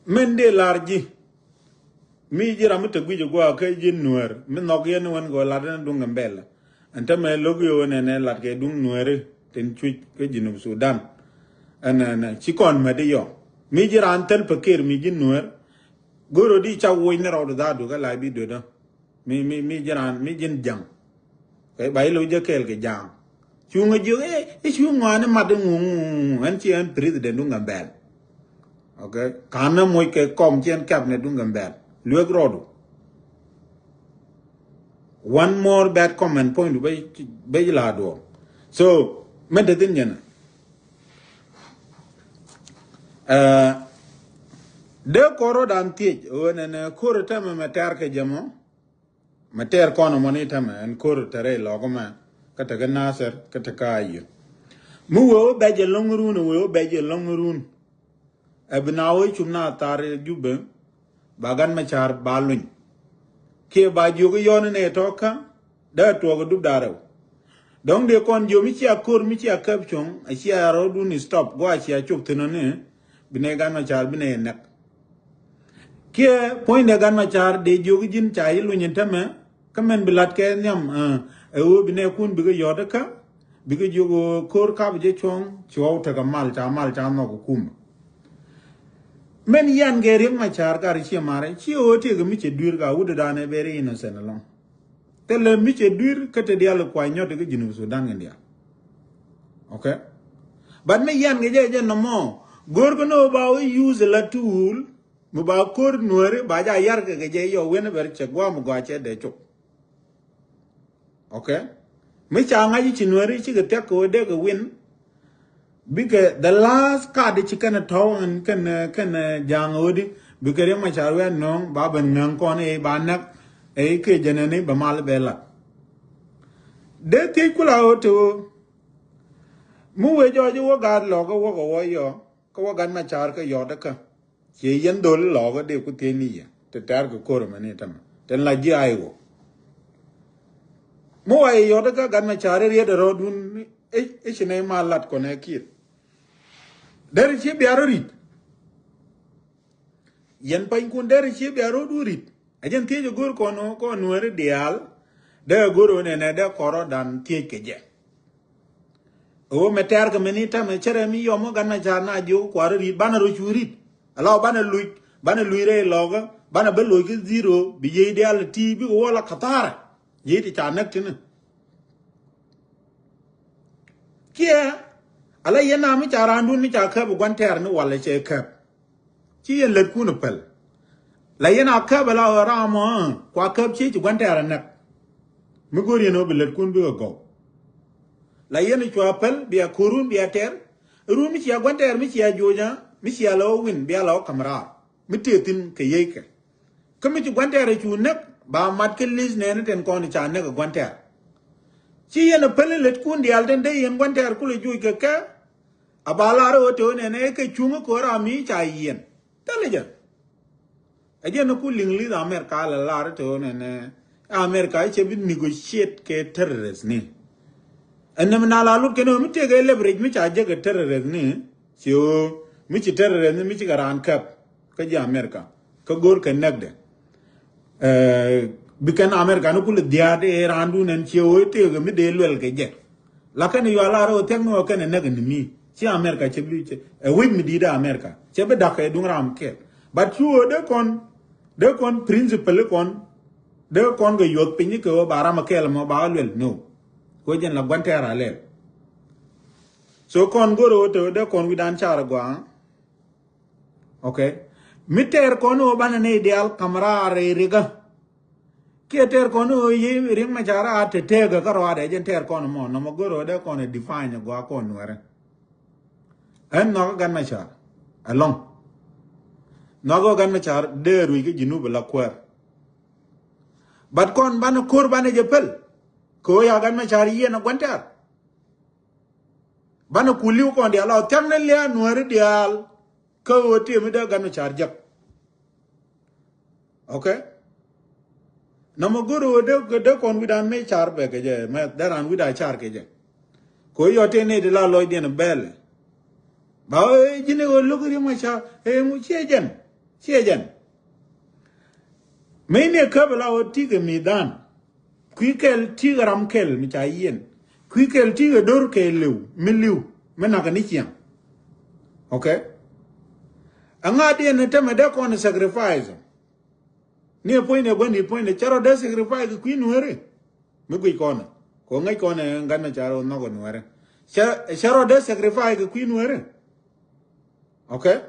Min dee lar ji̱ mi ji̱ ram mi te guic a gua̱a̱ kä ji̱ nuäär mi nhɔk yɛn ni wän gɔɔ lat ni duŋ Gambɛl. Ɛn te mɛ lo̱k yɛ wä nɛnɛ lat kɛ duŋ nuääri tin cuc kä Junub Sudan. Ɛn ɛn ci kɔn mɛ di yɔ mi ji̱ ran thäl pekir mi ji̱ nuäär. Go̱r rɔ di ca woc ni rɔɔdu dhaadu kä la bi duet dɔ. Mi mi mi ji̱ ran mi ji̱n ja̱ŋ. Kɛ ba i̱ lo̱c jɛ kɛɛl kɛ ja̱a̱ŋ. Cuŋ a jiök i̱ cuŋ ŋɔaani mat i̱ ŋuŋ ŋuŋ ŋuŋ ɛn ci ɛn president duŋ Gambɛl. Okay. Ka̱n na moc kɛ kɔm ci ɛn cabinet duŋ Gambɛl luek rɔɔdu. One more bad comment point du bɛ la duɔ. So mɛn te thin jɛn. Dee kɔr rɔ dan thiec ɣöö nɛnɛ ko̱r tɛmɛ mɛ tɛr kɛ jɛ mɔ. Mɛ tɛr kɔn mɔni tɛmɛ ɛn ko̱r tɛrɛ lɔk mɛ kä tekɛ Nasir kä tekɛ Ayö. Mi wee wä bɛc ɛ lɔŋ run wee wä bɛc ɛ lɔŋ run. Ɛ bi na wee cum na thar Jubɛ ba Gat Macar ba luny. Kiɛ ba jiök yɔn nɛ tɔkä dee tuɔɔk dup da̱rɛw. Dɔ̱ŋ dee kɔn jiök mi cia ko̱r mi cia käp cuɔ̱ŋ a cia rɔɔdun stop guɔ a cia cop thin ɔni. Bi nɛ Gat Macar bi nɛ nɛk. Kiɛ puɔ̱nydɛ Gat Macar dee jiök ji̱n ca yi luny in tämɛ kä mɛn bi lat kɛ nhiam. Ɛ ɣöö bi nɛ kun bikɛ yɔt kä bikɛ jiök ɣöö ko̱r kap jɛ cuɔ̱ŋ ci ɣɔw tekɛ mal ca mal ca nhɔk kum. Mɛn yan kɛ Riek Macar kar cie marɛ ci ɣöö tiek mi cɛ dui̱r ka wut dan ɛ very innocent alɔŋ. Thilɛ mi cɛ dui̱r kä te diaal kuany nyɔt kä Junub Sudan kɛ diaal. Okay. But mi yan kɛ jɛ jɛ nɔmɔ go̱r kä ni wä ba wä use la tool mi ba ko̱r nuääri ba ja yar kɛ kɛ jɛ yɔ wen bɛr cɛ guam gɔa cɛ dee cop. Okay. Mi ca ŋa̱c ci nuääri cikɛ thiak kɛ wä dee kɛ win. Bikɛ the last card ci kɛn tɔ̱w ɛn kɛn kɛn ja̱a̱ŋ ɣöödi bikɛ Riek Macar wi̱i̱ anɔ̱ŋ ba ben ŋäŋ kɔn ɛ ba näk ɛ kɛ jɛn ɛn i̱ bɛ mal bɛ lat. Dee thiec kula ɣöö te ɣöö mi wee jɔɔc i̱ wä gaat lɔ̱k ɛ wä kɛ wä yɔ kä wä Gat Macar kä yɔt ɛ kä. Ciɛ yɛn dhol lɔɔkä dee ku thiecni yɛ te tɛ̈r kɛ ko̱r ɛmɛ ni tämɛ te la ji̱ a i̱ wä. Mi wa i̱ yɔt kä Gat Macar i̱ riet ɛ rɔɔdun i̱ ci nɛy ma lat kɔnɛ kiɛt. Deri ci bia rɔ rit. Yɛn panykun deri ci bia rɔɔdun rit. A jɛn thiec ɛ go̱r kɔn ɔ kɔn nuääri diaal. Dee ɛ go̱r ɔ nɛnɛ dee kɔrɔ dan thiec kɛ jɛ. Ɣöö mɛ tɛ̈r kɛ mɛni tämɛ cärɛ mi yɔm ɣä Gat Macar na jiök kua̱r ri̱t banɛ rɔ cu ri̱t. Ala banɛ luc banɛ luc rɛy lɔkä banɛ bä loc kä zero bi yiey diaal ti bikɛ wä la kathara. Yiey ti ca näk tini. Kiɛ ala yɛn a mi ca raandun mi ca käp gua̱n tɛ̈r ni walɛ cɛ käp. Ci yɛn lät kun päl. La yɛn a käp ala ɣä ram ɔ kua käp ci ci gua̱n tɛ̈r a näk. Mi go̱r yɛn ɔ bi lät kun bikɛ gɔw. La yɛn cua päl bia ko̱run bia tɛr. Run mi cia gua̱n tɛr mi cia jo̱o̱nya mi cia la wä win bia la wä ka̱m raar mi tëë thin kɛ yiey kɛ. Kä mi ci gua̱n tɛr cu näk ba mat kä li̱th nɛɛni tɛn kɔn ca näk ɛ gua̱n tɛr. Ci yɛn a päl in lät kun diaal tɛn dee yɛn gua̱n tɛr kulɛ jo̱o̱c kɛ kɛ. A ba lar ɣöö te ɣöö nɛnɛ kɛ cuŋ kä ram mi ca yiɛn. Thilɛ jɛ. Ɛ jɛn ku liŋ li̱th America lɛ lar te ɣöö nɛnɛ America cɛ bi negotiate kɛ terrorist ni. Ɛn nɛm na la lut kɛn ɣöö mi tëëkɛ leverage mi ca jek kɛ terrorist ni. Ci ɣöö mi ci terrorist ni mi ci kɛ raan käp kä ji̱ America kä go̱o̱r kɛ näkdɛ. Bi kɛn America ni kulɛ dhiaat i̱ raandun ɛn ciɛ ɣöö tëëkɛ mi dee luɛl kɛ jɛ. Lakin yua lar ɣöö thiäk ni ɣöö kɛn ɛ näk ni mi ci America cɛ bi cɛ ɛ wi̱c mi di̱i̱t America cɛ bi da̱k kɛ duŋ ram kɛɛl. But cu ɣöö dee kɔn dee kɔn principle kɔn dee kɔn kɛ yuɔth piny kɛ ɣöö ba ram kɛɛl mɔ ba luɛl no. Kɛ ɣöö jɛn la gua̱n tɛɛr a lɛl. So kɔn go̱r ɣöö te ɣöö dee kɔn wi̱dan car gɔaa. Okay. Mi tɛɛr kɔn ɣöö banɛ nɛy diaal ka̱m raar rɛy rikä. Kiɛ tɛɛr kɔn ɣöö yi Riek Machar a te teekä kä rɔaadɛ jɛn tɛɛr kɔn mɔ nɔmɔ go̱r ɣöö dee kɔn ɛ define gɔaa kɔn nuɛrɛ. Ɛn nhɔakä Gat Machar ɛlɔ̱ŋ. Nhɔakä Gat Machar dee rui̱c kä Junub la kuäär. But kɔn banɛ ko̱r banɛ jɛ päl kɛ ɣöö ya Gat Machar yiɛn ɛ gua̱n tɛɛr. Banɛ ku li̱w kɔn diaal a thia̱k ni lia̱a̱ nuääri diaal. Kä ɣöö tiɛm mi dee Gat Machar jek. Okay. Nɔmɔ go̱r ɣöö dee dee kɔn wi̱dan mi car bɛ kɛ jɛ mɛ dee raan wi̱dan car kɛ jɛ. Kɛ ɣöö yɔ tëë nɛy ti la lɔcdiɛn bɛɛlɛ. Ba ɣöö ji̱n ɣöö lo̱k Riek Machar ɛ ŋu ciɛ jɛn ciɛ jɛn. Mëë ni ɛ käp la ɣöö ti̱i̱ kɛ mi̱i̱dhan. Kui̱ kɛl ti̱i̱ kɛ ram kɛl mi ca yiɛn. Kui̱ kɛl ti̱i̱ kɛ do̱r kɛ li̱w mi li̱w mi nak ni ciɛŋ. Okay. Aŋa diɛn ni tämɛ dee kɔn sacrifice. Ni ɛ puɔ̱nydɛ gua̱n ni puɔ̱nydɛ cɛ rɔ dee sacrifice kɛ kui̱ nueeri. Mi guic kɔn kɛ ŋäc kɔn ɛ gat mi ca rɔ nhɔk ɛ nueeri. Cɛ rɔ dee sacrifice kɛ kui̱ nueeri. Okay.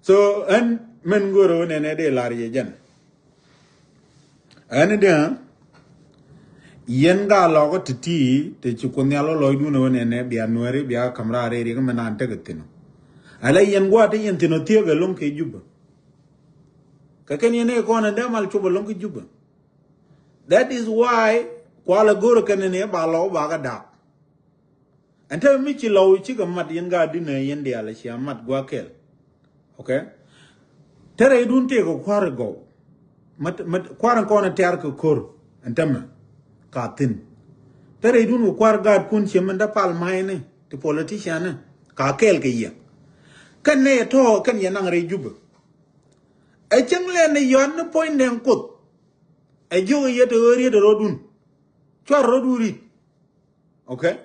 So ɛn mɛn go̱o̱rä wä nɛnɛ dee lar yɛ jɛn. Ɛn dee yɛn ga lɔk ti ti ti ci kun nhial wä lɔcdun wä nɛnɛ bia nuɛri bia kam raar rɛy riɛk mɛn an tekɛ thin. Ala yɛn gua̱a̱ ti yɛn thin wä thiek ɛlɔŋ kɛ Jubɛ. Kɛ kɛn yɛn ɛ kɔn ɛn dee mal cop ɛlɔŋ kɛ Jubɛ. That is why kualɛ go̱o̱rä kɛn ni ba lɔk ba kɛ dak. Ɛn te mi ci lɔw cikɛ mat yɛn gaat dinɛ yɛn diaal cia mat gua̱a̱ kɛl. Okay. Te rɛydun tëëkɛ kua̱r gɔw. Mat mat kua̱r kɔn tiar kɛ ko̱r. Ɛn te mɛ ka thin. Te rɛydun kɛ kua̱r gaatkun ciɛ mɛn dee pal ma̱a̱cni ti politician ni ka kɛɛl kɛ yɛ. Kɛn nɛ yɛ tɔ̱ kɛn yɛ naŋ rɛy Jubɛ. Ɛ cäŋ lɛn ni yɔ̱a̱n ni puɔ̱ny nɛŋ Kuoth. Ɛ jiök yɛ te ɣöö riet ɛ rɔ̱dun. Cuar rɔ̱du ri̱t. Okay.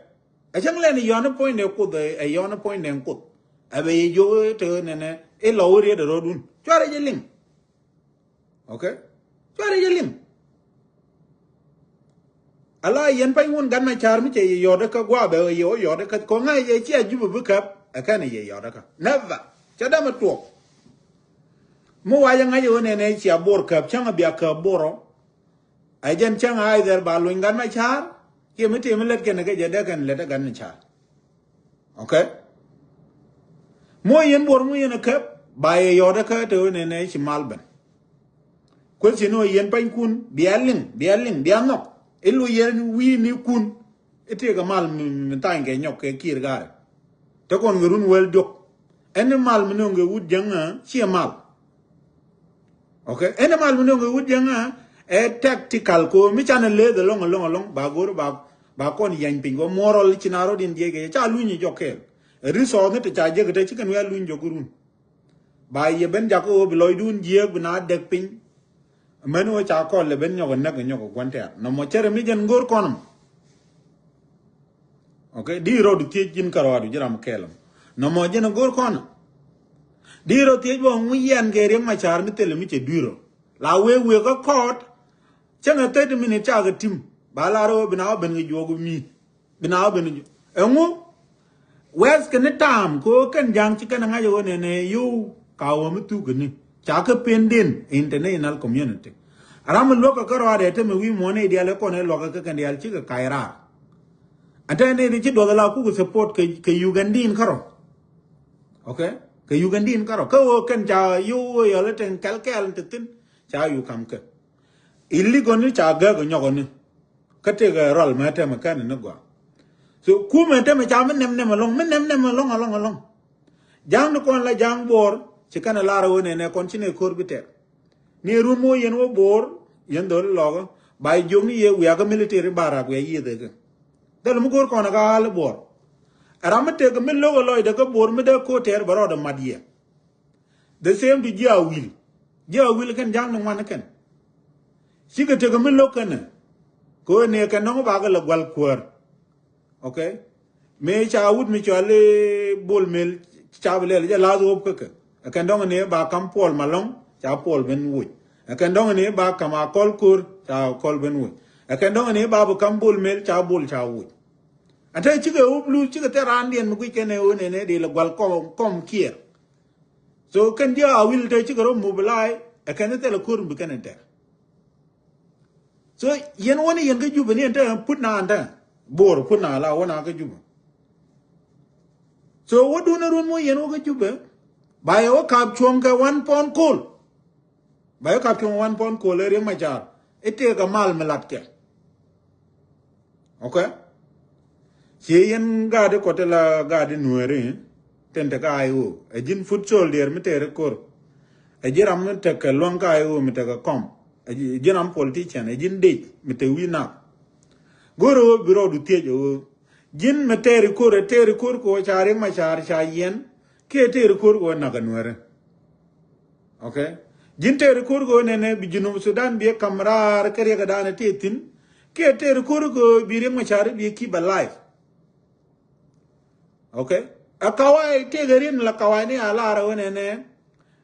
Ɛ cäŋ lɛn yɔ̱a̱n ni puɔ̱nydɛ Kuoth ɛ yɔ̱a̱n ni puɔ̱nydɛ Kuoth. Ɛ bɛ yɛ jiök te nɛnɛ i̱ lɔ wä riet ɛ rɔ̱dun cuarɛ jɛ liŋ. Okay. Cuarɛ jɛ liŋ. Ala yɛn pany wun gat ma ca̱r mi cɛ yɛ yɔ̱t kä gua̱a̱ bɛ yɛ wä yɔ̱t kä kɔŋ ŋa̱c yɛ cia Jubɛ bi käp ɛ kɛn yɛ yɔ̱t kä never. Cɛ dämɛ tuɔk. Mi wacɛ ŋa̱c yɛ wä nɛnɛ cia Bor käp cäŋ a bia käp Borɔ. Ɛ jɛn cäŋ a ithɛr ba luny gat ma ca̱r kiɛ mi tëë mi lät kɛn kɛ jɛ dee kɛn lät ɛ gat ma ca̱r. Okay. Muɔ yɛn Bor muɔ yɛn a käp ba yɛ yɔ̱t kä te wä nɛnɛ ci mal ben. Kueth ci ni wä yɛn panykun bia liŋ bia liŋ bia nhɔk ilu yɛn wi̱i̱ ni kun. I̱ tëëkɛ mal mi thany kɛ nyɔk kɛ kiir gaari. Te kɔn kɛ run wel diɔk. Ɛn ni mal mi nöŋ kɛ wut jäŋä ciɛ mal. Okay. Ɛn ni mal mi nöŋ kɛ wut jäŋä ɛ tactical ko mi canɛ leth ɛlɔŋ ɛlɔŋ ɛlɔŋ ba go̱r ba ba kɔn yany piny kɔ muɔrɔl ci na rɔt in jiɛc kɛ ca luny jɔk kɛɛl. Ɛ resource ni te ca jiɛk te ci kɛn wi̱i̱ a luny jɔk run. Ba yɛ ben jakä ɣöö bi lɔcdun jiääk bi na dɛk piny. Mɛn ɣöö ca kɔl lɛ ben nyɔk ɛ näk ɛ nyɔk ɛ gua̱n tɛ̈r nɔmɔ cärɛ mi jɛn go̱o̱r kɔn ɛmɔ. Okay. Di rɔɔdu thiec ji̱n kärɔaadu ji̱ ram kɛɛl ɛmɔ nɔmɔ jɛn ɛ go̱o̱r kɔn ɛ. Di rɔ thiec bä ŋu yɛn kɛ Riek Machar mi thilɛ mi cɛ dui̱r rɔ la wek wek kä kɔɔt. Cäŋɛ thirty minute cakɛ tim ba lar ɣöö bi na wä ben kɛ juɔk mi. Bi na wä ben ju ɛŋu. Wɛth kɛ ni taam kɛ ɣöö kɛn ja̱a̱ŋ ci kɛn ɛ ŋa̱c ɛ ɣöö nɛnɛ yio̱w ka wä mi thuk kɛ ni ca kä pen den international community. Ram mi luäk kɛ kä rɔaadɛ te mi wi̱i̱ muɔ̱ɔ̱n i̱ diaal ɛ kɔn ɛ luakä kä kɛn diaal cikɛ kac raar. Ɛ te ni ci duɔth ɛ la kukɛ support kɛ Ugandin kärɔ. Okay. Kɛ Ugandin kärɔ kä ɣöö kɛn ca yio̱w ɣöö yɔl ɛ te kɛl kɛɛl te thi̱n ca yio̱w kam kɛ. I̱ ligɔni ca gäk ɛ nyɔkɔni. Kä tëëkɛ rual mɛ tɛmɛ kɛn ni gɔaa. So kumɛ tämɛ ca mi nɛm nɛm alɔŋ, mi nɛm nɛm alɔŋ alɔŋ alɔŋ. Ja̱a̱ŋ ni kɔn la ja̱a̱ŋ Bor ci kɛn a lar a ɣöö nɛnɛ kɔn ci nɛ ko̱r bi tɛr. Ni run mi wä yɛn wä Bor yɛn dhol lɔkä ba jiök ni yɛ wiakä military barak wiak yiëth ɛ kɛ. Dhɔl mi go̱o̱r kɔn a ka al Bor. Ɛ ram mi tek mi lo̱k a lɔcdɛ kä Bor mi dee ko̱r tɛr bɛ rɔɔdɛ mat yɛ. The same to ji̱ a wil. Ji̱ a wil kɛn ja̱ŋ ni ŋuan kɛn. Cikɛ tek mi lo̱k kɛn. Kɛ ɣöö ni kɛn dɔ̱ŋ bakɛ lɛ gual kuäär. Okay. Mëë ca wut mi cɔal i̱ Bol Mel ca bi lɛl jɛ lath wop kä kɛ. Ɛ kɛn dɔ̱ŋ ni ba kam Puɔl Malɔŋ ca Puɔl ben woc. Ɛ kɛn dɔ̱ŋ ni ba kam Akɔl Ko̱r ca Akɔl ben woc. Ɛ kɛn dɔ̱ŋ ni ba bi kam Bol Mel ca Bol ca woc. Ɛ te cikɛ wop luth cikɛ thil raandiɛn mi guic kɛn ɛ ɣöö nɛnɛ di lɛ gual kɔm kɔm kiɛɛr. So kɛn diɛ a wil te cikɛ rɔ mobilize ɛ kɛn thilɛ ko̱r bi kɛn in tɛr. So yɛn wä ni yɛn kä Jubɛ ni yɛn te put na an te Bor put na la wä na kä Jubɛ. So wä dun a run wä yɛn wä kä Jubɛ ba yɛ wä kap cuɔ̱ŋ kɛ one pound coal. Ba yɛ kap cuɔ̱ŋ one pound coal ɛ Riek Machar i̱ tëëk a mal mi lat kɛ. Okay. Ci yɛn gaadi kɔt la gaadi nuɛɛri tin te ka I O. Ɛ ji̱n foot soldier mi tɛɛri ko̱r. Ɛ ji̱n ram mi tekɛ luäŋ ka I O mi tekɛ kɔm. Ɛ ji̱n ram politician ɛ ji̱n dec mi te wi̱i̱ nak. Go̱o̱rɛ ɣöö bi rɔɔdu thiec ɛ ɣöö ji̱n mi tɛɛri ko̱r ɛ tɛɛri ko̱r kɛ ɣöö ca Riek Machar ca yiɛn kiɛ tɛɛri ko̱r kɛ ɣöö nak ɛ nuɛɛri. Okay. Ji̱n tëëri ko̱r kɛ ɣöö nɛnɛ bi Junub Sudan bi ɛ kam raar kä riɛk ɛ da̱a̱n ɛ tëë thi̱n. Kiɛ tëëri ko̱r kɛ ɣöö bi Riek Machar bi ɛ keep alive. Okay. A kawai tëëkɛ ri̱n la kawai ni a lar ɛ ɣöö nɛnɛ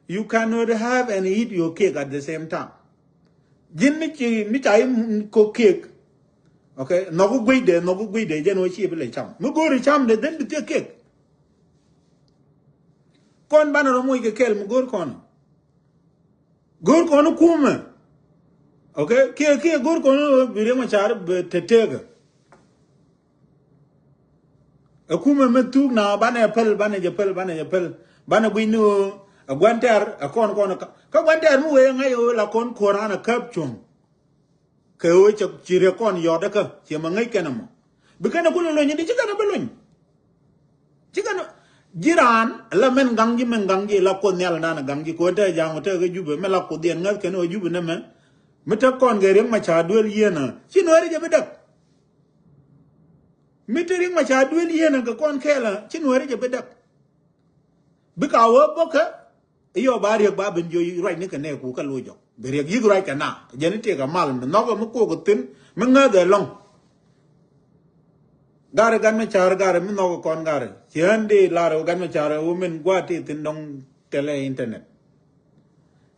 you cannot have and eat your cake at the same time. Ji̱n mi ci mi ca i̱ ko cake. Okay. Nhɔk i̱ gui̱cdɛ nhɔk i̱ gui̱cdɛ jɛn ɣöö ci bi lɛ cam mi go̱o̱ri camdɛ then bi thiek cake. Kɔn banɛ rɔ moc kɛ kɛl mi go̱o̱r kɔn. Go̱o̱r kɔn kumɛ. Okay. Kiɛ kiɛ go̱o̱r kɔn bi Riek Machar bi te tekä. Ɛ kumɛ mi thuk na banɛ päl banɛ jɛ päl banɛ jɛ päl. Banɛ guic ni ɣöö ɛ gua̱n tɛ̈r ɛ kɔn kɔn kä gua̱n tɛ̈r mi wee ŋa̱c ɣöö la kɔn kuɔ̱ran ɛ käp cuɔ̱ŋ. Kɛ ɣöö cɛ ci riɛk kɔn yɔt kä ciɛ mɛ ŋäc kɛn ɛmɔ. Bi kɛn ɛ kulɛ lony di ci kɛn ɛ bi lony. Ci kɛn ɛ ji̱ raan la mɛn gaŋ ji̱ mɛn gaŋ ji̱ la kuoth nhial nan ɛ gaŋ ji̱ kɛ ɣöö te ja̱a̱ŋ ɔ te kɛ Jubɛ mɛ la kuoth yɛn ŋäth kɛn ɛ ɣöö Jubɛ nɛmɛ. Mi te kɔn kɛ Riek Machar duel yieen ɛ ci nuɛɛri jɛ bi däk. Mi te Riek Machar duel yieen ɛ kɛ kɔn kɛɛl ɛ ci nuɛɛri jɛ bi däk. Bikɛ a wee bäkɛ. I̱ yɔ ba riɛk ba ben jiɔ ruacni kɛ nɛɛku kä lo̱c jɔk bi riɛk yi̱k ruac kɛ na. Jɛn i̱ tëëk a mal mi nhɔkɛ mi kuɔk thi̱n mi ŋäth ɛlɔ̱ŋ. Gari gan mi ca̱r gari mi nhɔkɛ kɔn gari ci ɣän dee lar ɣä gan mi ca̱r ɣä min gua̱a̱t tëë thi̱n dɔ̱ŋ tɛlɛ internet.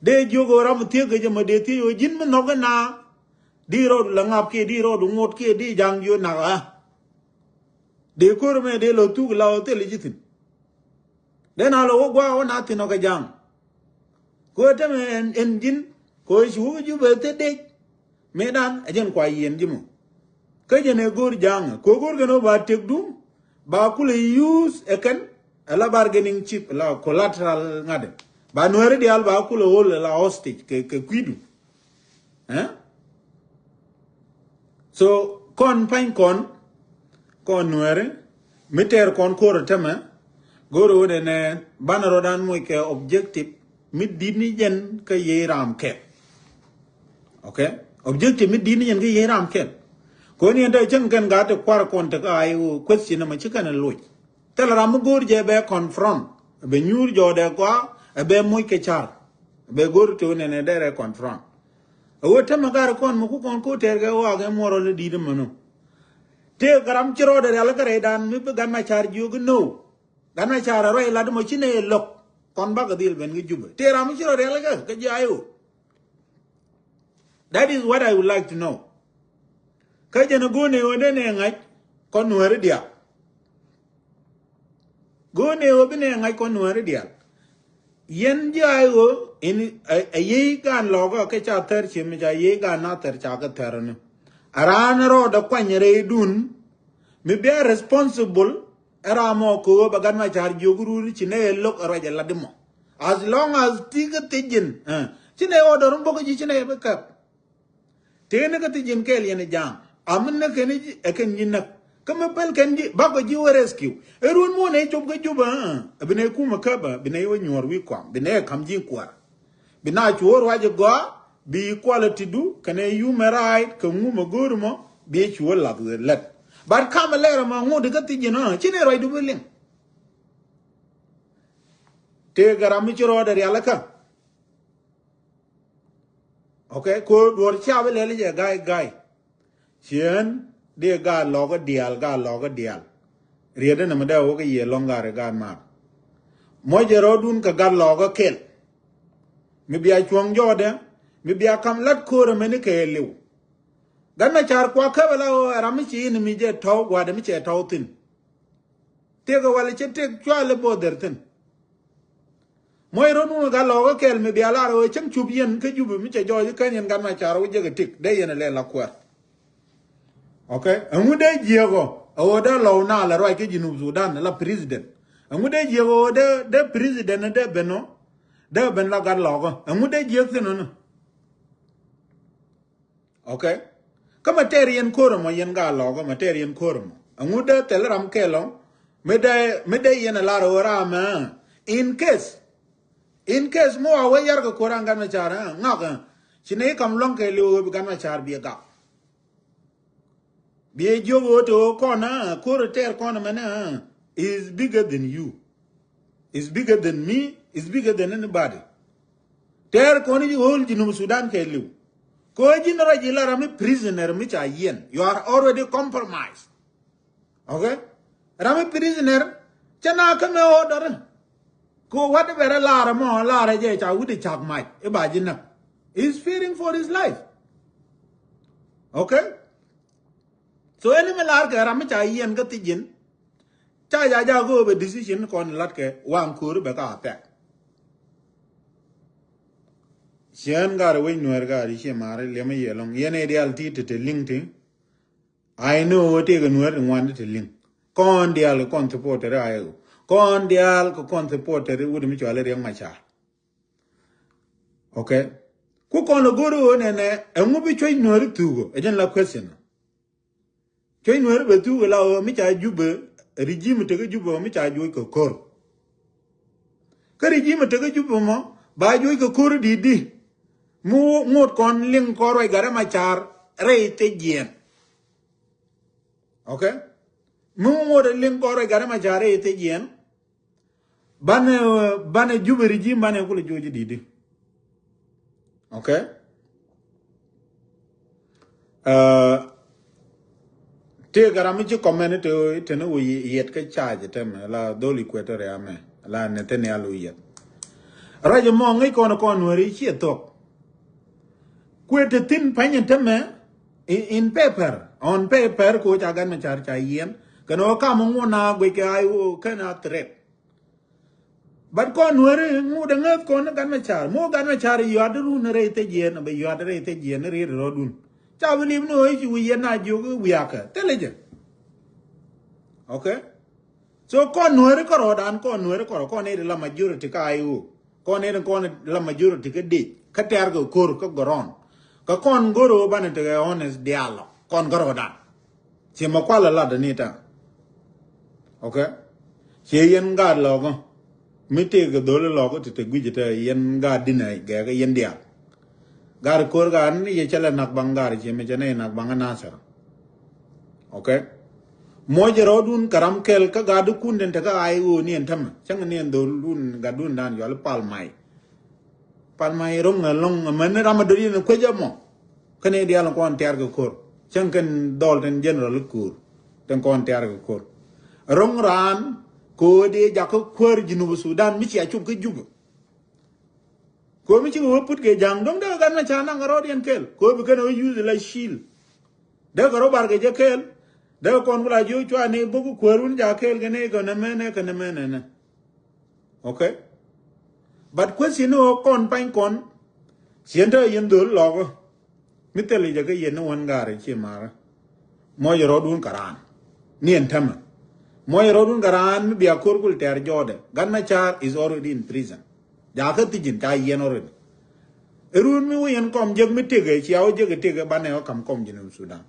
Dee jiök ɣä ram mi thiek kɛ jɛ mɔ dee thiec ɣä ji̱n mi nhɔkɛ na. Di rɔɔdu la ŋap kiɛ di rɔɔdu ŋot kiɛ di ja̱ŋ jiö nak ɣä. Dee ko̱r mɛ dee lɔ thuk la ɣä thil ji̱ thi̱n. Den a lɔ wä gua̱a̱ wä na thi̱n ɔ kɛ ja̱a̱ŋ. Kɛ ɣöö tämɛ ɛn ɛn ji̱n kɛ ɣöö ci wä Jubɛ thil dec. Mëëdan ɛ jɛn kua yiɛn ji̱ mɔ. Kä jɛn ɛ go̱o̱r ja̱a̱ŋ kɛ ɣöö go̱o̱r kɛn ɣöö ba tëkdu ba kulɛ use ɛ kɛn ɛ la bargaining chip ɛ la collateral ŋa̱dɛ. Ba nuɛɛri diaal ba kulɛ hold ɛ la hostage kɛ kɛ kui̱du. Ɛ? So kɔn pa̱ny kɔn kɔn nuɛɛri mi tɛɛr kɔn ko̱r tämɛ. Go̱o̱r ɣöö nɛnɛ banɛ rɔ̱dan moc kɛ objective mi di̱t ni jɛn kä yiey ram kɛl. Okay. Objective mi di̱t ni jɛn kä yiey ram kɛl. Kɔn yɛn te cäŋ kɛn gat te kuar kɔn te kä I O question ɛmɔ ci kɛn ɛ loc. Thilɛ ram mi go̱o̱r jɛ bɛ confront bɛ nyuur jɔɔdɛ gɔaa ɛ bɛ moc kɛ car. Bɛ go̱o̱r te ɣöö nɛnɛ dɛrɛ confront. Ɛ ɣöö tämɛ gari kɔn mi ku kɔn ko̱ tɛɛr kɛ ɣɔak ɛ muɔrɔ lɛ di̱t ɛmɔ nɔ. Tëë kɛ ram ci rɔɔdɛ rial kä rɛydan mi bi gan ma car jiök i̱ no. Gan ma car ɛ ruac lat ɛmɔ ci nɛ ɛ lo̱k kɔn bakɛ dhil ben kä Jubɛ tëë ram mi ci rɔɔdɛ rial kä kä ji̱ I O. That is what I would like to know. Kä jɛn ɛ go̱o̱r ni ɣöö dee nɛ ŋa̱c kɔn nuääri diaal. Go̱o̱r ni ɣöö bi nɛ ŋa̱c kɔn nuääri diaal. Yɛn ji̱ I O in a yiey gaan lɔɔkä kɛ ca thɛr ciem mi ca yiey gaan na thɛr ca kɛ thɛr ni. A raan rɔɔdɛ kuany rɛydun mi bia responsible. Ɛ ram mɔ kɛ ɣöö bɛ gan ma car jiök run ci nɛ ɛ lo̱k ɛ ruac ɛ lat di mɔ. As long as ti kä thiec ji̱n ci nɛ ɛ order mi bok kä ji̱ ci nɛ ɛ bi kɛp. Tëë ni kä thiec ji̱n kɛɛl yɛn ɛ ja̱a̱ŋ. Ami näk kɛn ɛ kɛn ji̱ näk. Kä mi päl kɛn ji̱ bakɔ ji̱ wä rescue. Ɛ run muɔ̱n ɛ cop kä Juba, ɛ bi nɛ kumɛ käbä, bi nɛ wä nyuɔr wi̱i̱ kɔam, bi nɛ kam ji̱ kuäär. Bi na cuɔ̱ɔ̱r wac ɛ gɔaa, bi quality du kɛnɛ human right kɛ ŋum ɛ go̱o̱r mɔ, bi cuɔ̱ɔ̱r lath wee lät. But kam ɛ lɛr ɛmɔ ŋut kä thi̱c ji̱n ɔ ci nɛ ruacdu bi liŋ. Tëëkɛ ram mi ci rɔɔdɛ rial kä. Okay, ko duɔr ca bi lɛl jɛ ga̱y ga̱y. Ciën dee gaat lɔkä diaal, gaat lɔkä diaal. Riet inɛ mi dee wä kä yiëë lɔŋ gaat ri gaat maar. Muɔc jɛ rɔɔdun kɛ gat lɔkä kɛl. Mi bia cuɔ̱ŋ jɔɔdɛ, mi bia kam lat ko̱r ɛmɛni kɛ liw. Gat Macar kua käbɛ la ɣöö ɛ ram mi ci in mi jɛ tɔ̱w gua̱dɛ mi cɛ tɔ̱w thi̱n. Tëëkɛ wal cɛ tëëk cuali bo̱o̱dher thi̱n. Muɔc rɔ̱dun gat lɔkä kɛl mi bia lar ɣöö cäŋ cup yɛn kä Jubɛ mi cɛ jɔɔc i̱ käny yɛn Gat Macar wä jek ɛ tik dee yɛn ɛ lɛ la kuɛr. Okay, ɛŋu dee jiɛk ɔ ɛ ɣöö dee lɔw na la ruac kä Junub Sudan la president. Ɛŋu dee jiɛk ɔ ɣöö dee, dee president dee ben ɔ dee ben la gat lɔkä. Ɛŋu dee jiɛk thi̱n ɔ ni? Okay. Kä ma tɛɛr yɛn ko̱r ɛmɔ yɛn gaa lɔkä ma tɛɛr yɛn ko̱r ɛmɔ. Ɛŋu dee thɛl ram kɛl ɔ mi dee, mi dee yɛn ɛ lar ɣöö ram ɛ in case, in case mi wa wee yar kɛ ko̱r an Gat Macar ɛ ŋak ɛ ci nɛ i̱ kam lua̱ŋ kɛ liw ɣöö bi Gat Macar bi ɛ gak. Bi ɛ jiök ɣöö te ɣöö kɔn ɛ ko̱r ɛ tɛɛr kɔn ɛmɛn ɛ is bigger than you, is bigger than me, is bigger than anybody. Tɛɛr kɔn i̱ ɣöö Junub Sudan kɛ liw. Kɛ ɣöö ji̱n rɔ ji̱ la ram mi prisoner mi ca yiɛn, you are already compromised. Okay. Ram mi prisoner cɛ na kä mɛ order. Kɛ ɣöö wat i̱ bɛrɛ lar ɛmɔ lar ɛ jɛ ca wut i̱ cak mac i̱ ba ji̱ näk. He's fearing for his life. Okay. So ɛn mi lar kɛ ram mi ca yiɛn kä thi̱c ji̱n. Ca ja ja go̱o̱p ɛ decision kɔn latkɛ waŋ ko̱ri bɛ ka affect. Ciɛn gar wec nuɛr gar i̱ ciɛ mari liɛmɛ yɛ lɔŋ yɛn ɛ dial ti te te liŋ ti. I know wä tëëkɛ nuɛr ti ŋuan ti te liŋ. Kɔn dial kɛ kɔn supporter ayo. Kɔn dial kɛ kɔn supporter wut mi cuali Riek Macar. Okay. Ku kɔn lɛ go̱r ɣöö nɛnɛ ɛŋu bi cuec nuääri thuukɔ ɛ jɛn la question. Cuec nuääri bɛ thuukɔ la ɣöö mi ca Jubɛ, regime tekä Jubɛ mi ca juɔc kɛ ko̱r. Kä regime tekä Jubɛ mɔ ba juɔc kɛ ko̱r di̱t di. Mi ŋot kɔn liŋ kɔn ruac Gat Macar rɛy thec jiɛn. Okay. Mi ŋot liŋ kɔn ruac Gat Macar rɛy thec jiɛn. Banɛ, banɛ Jubɛ regime banɛ kulɛ juɔc di̱t di. Okay. Uh, tëëkɛ ram mi ci comment te, te ni wä yɛt kä charge tɛmɛ la dholi Equatoria mɛ la Nathaniel wä yɛt. Ruac mɔ ŋäc kɔn kɔn nuääri ciɛ thok. Kuɛ te thi̱n pany tɛmɛ in, in paper, on paper ko ca Gat Macar ca yiɛn. Kɛn ɣöö kam ŋuɔn na guic kɛ I O kɛn a threat. But kɔn nuääri ŋut ɛ ŋäth kɔn ni Gat Macar. Mo Gat Macar yuat run rɛy thec jiɛn, bɛ yuat rɛy thec jiɛn ni riet rɔɔdun. Ca bi lip ni ɣöö i̱ ci wi̱i̱ yɛn na jiök i̱ wiakä. Thilɛ jɛ. Okay. So kɔn nuääri kärɔɔdan, kɔn nuääri kärɔɔ, kɔn ni la majority kä I O. Kɔn ni kɔn la majority kä dec, kä tɛ̈r kɛ ko̱r kä gɔrɔn. Kä kɔn go̱r ɣöö banɛ tekɛ honest dialogue. Kɔn kärɔɔdan. Ciɛ ma kual a lat ni ta. Okay. Ciɛ yɛn gaat lɔkä. Mi tëëkɛ dholi lɔkä ti te guic te yɛn gaat dinɛ gɛɛkä yɛn diaal. Gaat ko̱r gaat ni yɛ cɛ lɛ nak baŋ gaat ciɛ mi cɛ nɛ nak baŋ a Nasir. Okay. Muɔcɛ rɔɔdun kɛ ram kɛl kä gaat di kun den te kä I O ni ɛn tämɛ. Cäŋ ni ɛn dholdun gatdun dan yɔal pal may. Pal ma i̱ ro̱ŋ ɛlɔ̱ŋ ɛmɛn ram a dɔ̱diɛn kuec ɛmɔ. Kɛn i̱ diaal in kɔn tiar kɛ ko̱r cäŋ kɛn dhɔl tin general i̱ ko̱r tin kɔn tiar kɛ ko̱r. Ro̱ŋ raan ko̱o̱di jakä kuäär Junub Sudan mi cia cop kä Jubɛ. Ko̱o̱ mi cikɛ wä put kɛ ja̱ŋ do̱ŋ dee kɛ gat ma ca naŋ kɛ rɔɔdiɛn kɛl ko̱o̱ bi kɛn wä yuth la shield. Dee kɛ rɔ bar kɛ jɛ kɛɛl. Dee kɛ kɔn ku la jiök cua ni bok kuäär wun ca kɛɛl kɛ ni kɛ nɛ mɛnɛ kɛ nɛ mɛnɛ nɛ. Okay. But question ni ɣöö kɔn pany kɔn ciɛn te yɛn dhol lɔkä. Mi thil jɛ kä yɛn ni wän gaari ci marä. Muɔcɛ rɔɔdun kɛ raan ni ɛn tämɛ. Muɔcɛ rɔɔdun kɛ raan mi bia ko̱r kul tɛɛr jɔɔdɛ. Gat ma caar is already in prison. Jakä thi̱ji̱n ca yɛn already. Ɛ run mi wä yɛn kɔm jek mi tëkɛ cia wä jek ɛ tëkɛ banɛ wä kam kɔm Junub Sudan.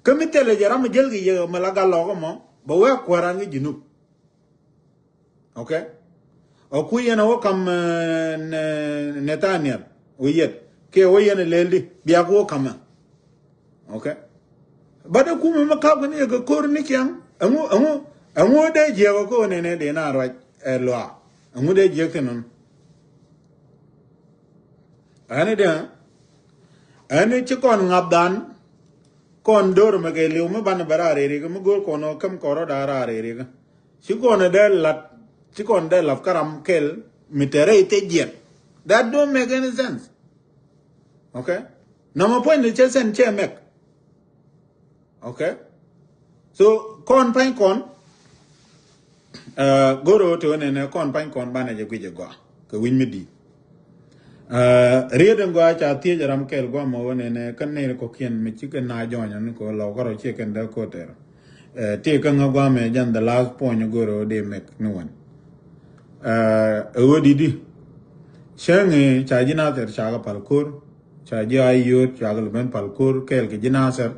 Kä mi thilɛ jɛ ram mi jäl kɛ yɛ mɛ la gal lɔk ɛmɔ bɛ wee kuäran kɛ Junub. Okay. Ɔ ku yɛn ɛ wä kam, eh, ne, Nathaniel wä yɛt kɛ wä yɛn ɛ lel di bia ku wä kamɛ. Okay. But ɛ kumɛ mɛ kap kɛ ni yɛ kɛ kor ni ciaŋ. Ɛŋu, ɛŋu, ɛŋu dee jiɛk ɔ kɛ wä nɛnɛ dee na ruac ɛ lua. Ɛŋu dee jiɛk thin nɔn. Ɛn idɛ ɛn ici kɔn ŋa̱p dhan kɔn dor mɛ kɛ liw mi banɛ bɛ raar irikä mi go̱r kɔn ɔ käm kɔn rɔ da̱a̱ raar irikä. Ci kɔn ɛ dee lat ci kɔn dee lap kä ram kɛl mi tɛrɛ i̱ thec jiɛn. That don't make any sense. Okay. Nɔmɔ puɔ̱ny ni cɛ sɛn cɛ mɛk. Okay. So kɔn pa̱ny kɔn go̱r ɣöö te ɣän ɛnɛ kɔn pa̱ny kɔn banɛ jɛ guic ɛ gɔaa kɛ wi̱ny mi di̱i̱t. Riet in gɔaa ca thiec ram kɛl guam ɣän ɛnɛ kä nɛy kɔ̱kiɛn mi cikɛ na jɔnyɔ ni kɛ lɔw kärɔ ciɛ kɛn dee ko̱tɛr. Ti kä ŋä guam ɛ jan the last point go̱r ɣöö dee mɛk ni wän. Ɛ ɣöö di̱t di cäŋ ca ji̱ na thɛr ca kɛ pal ko̱r. Ca ji̱ a yio̱o̱t ca kɛ lɛ ben pal ko̱r kɛɛl kɛ ji̱ Nasir.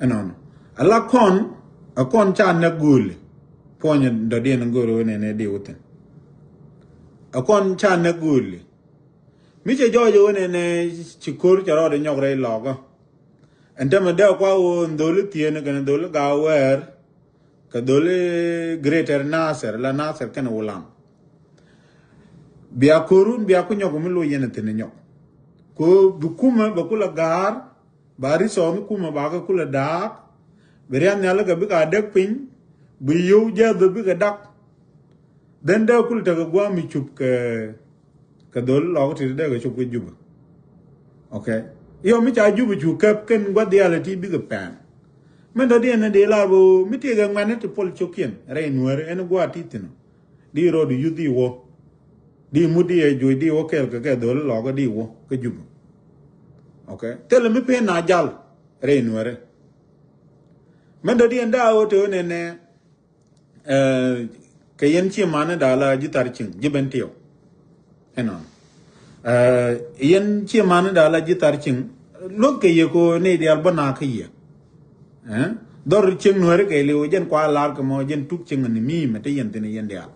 Ɛnɔnɔ ala kɔn ɛ kɔn ca nɛk gööli. Puɔ̱nyɛ dɔ̱diɛn in gööri wen ɛn ɛ diw thin. Ɛ kɔn ca nɛk gööli. Mi cɛ jɔɔc wen ɛn ɛ ci ko̱r cɛ rɔɔdɛ nyɔk rɛy lɔɔkä. Ɛn tämɛ dee kua ɣöö in dholi thieen kɛn dholi ga̱a̱ wɛɛr. Kɛ dholi Greater Nasir la Nasir kɛn Wulam. Bia ko̱run bia ku nyɔk mi loc yɛn ɛ thin nyɔk. Ko bi kumɛ bɛ kulɛ ga̱a̱r. Ba ri sɔɔth ni kumɛ ba kɛ kulɛ da̱a̱k. Bi riath nhial kɛ bikɛ a däk piny. Bi yio̱w jäth bikɛ dak. Then dee kul tekɛ gua̱a̱m mi cup kɛ kɛ dholi lɔk ti dee kɛ cup kɛ Jubɛ. Okay. Yɔ mi ca Jubɛ cu käp kɛn gua̱th diaal ti bikɛ pɛn. Mɛn dɔ̱diɛn ni dee lar bä mi tëëkɛ ŋuɛ̈tni ti pol cio̱kiɛn rɛy Nuääri ɛn gua̱a̱ ti thin. Di rɔɔd yuth di wä. Di mut di ɛ juɔc di wä kɛɛl kɛ kɛ dholi lɔk di wä kä Jubɛ. Okay. Thilɛ mi pen na jal rɛy Nuääri. Mɛn dɔ̱diɛn daa ɣöö te ɣän ɛnɛ kɛ yɛn ciɛ mani da̱a̱ la ji̱ thar ciŋ ji̱ ben tiɛw. Ɛnɔ yɛn ciɛ mani da̱a̱ la ji̱ thar ciŋ. Luɔth kɛ yɛ ko nɛy diaal bä na kä yɛ. Dhɔr ciŋ Nuääri kɛ liw jɛn kua lar kɛ mɔ jɛn tuk ciŋ ni mi mɛ te yɛn thin yɛn diaal.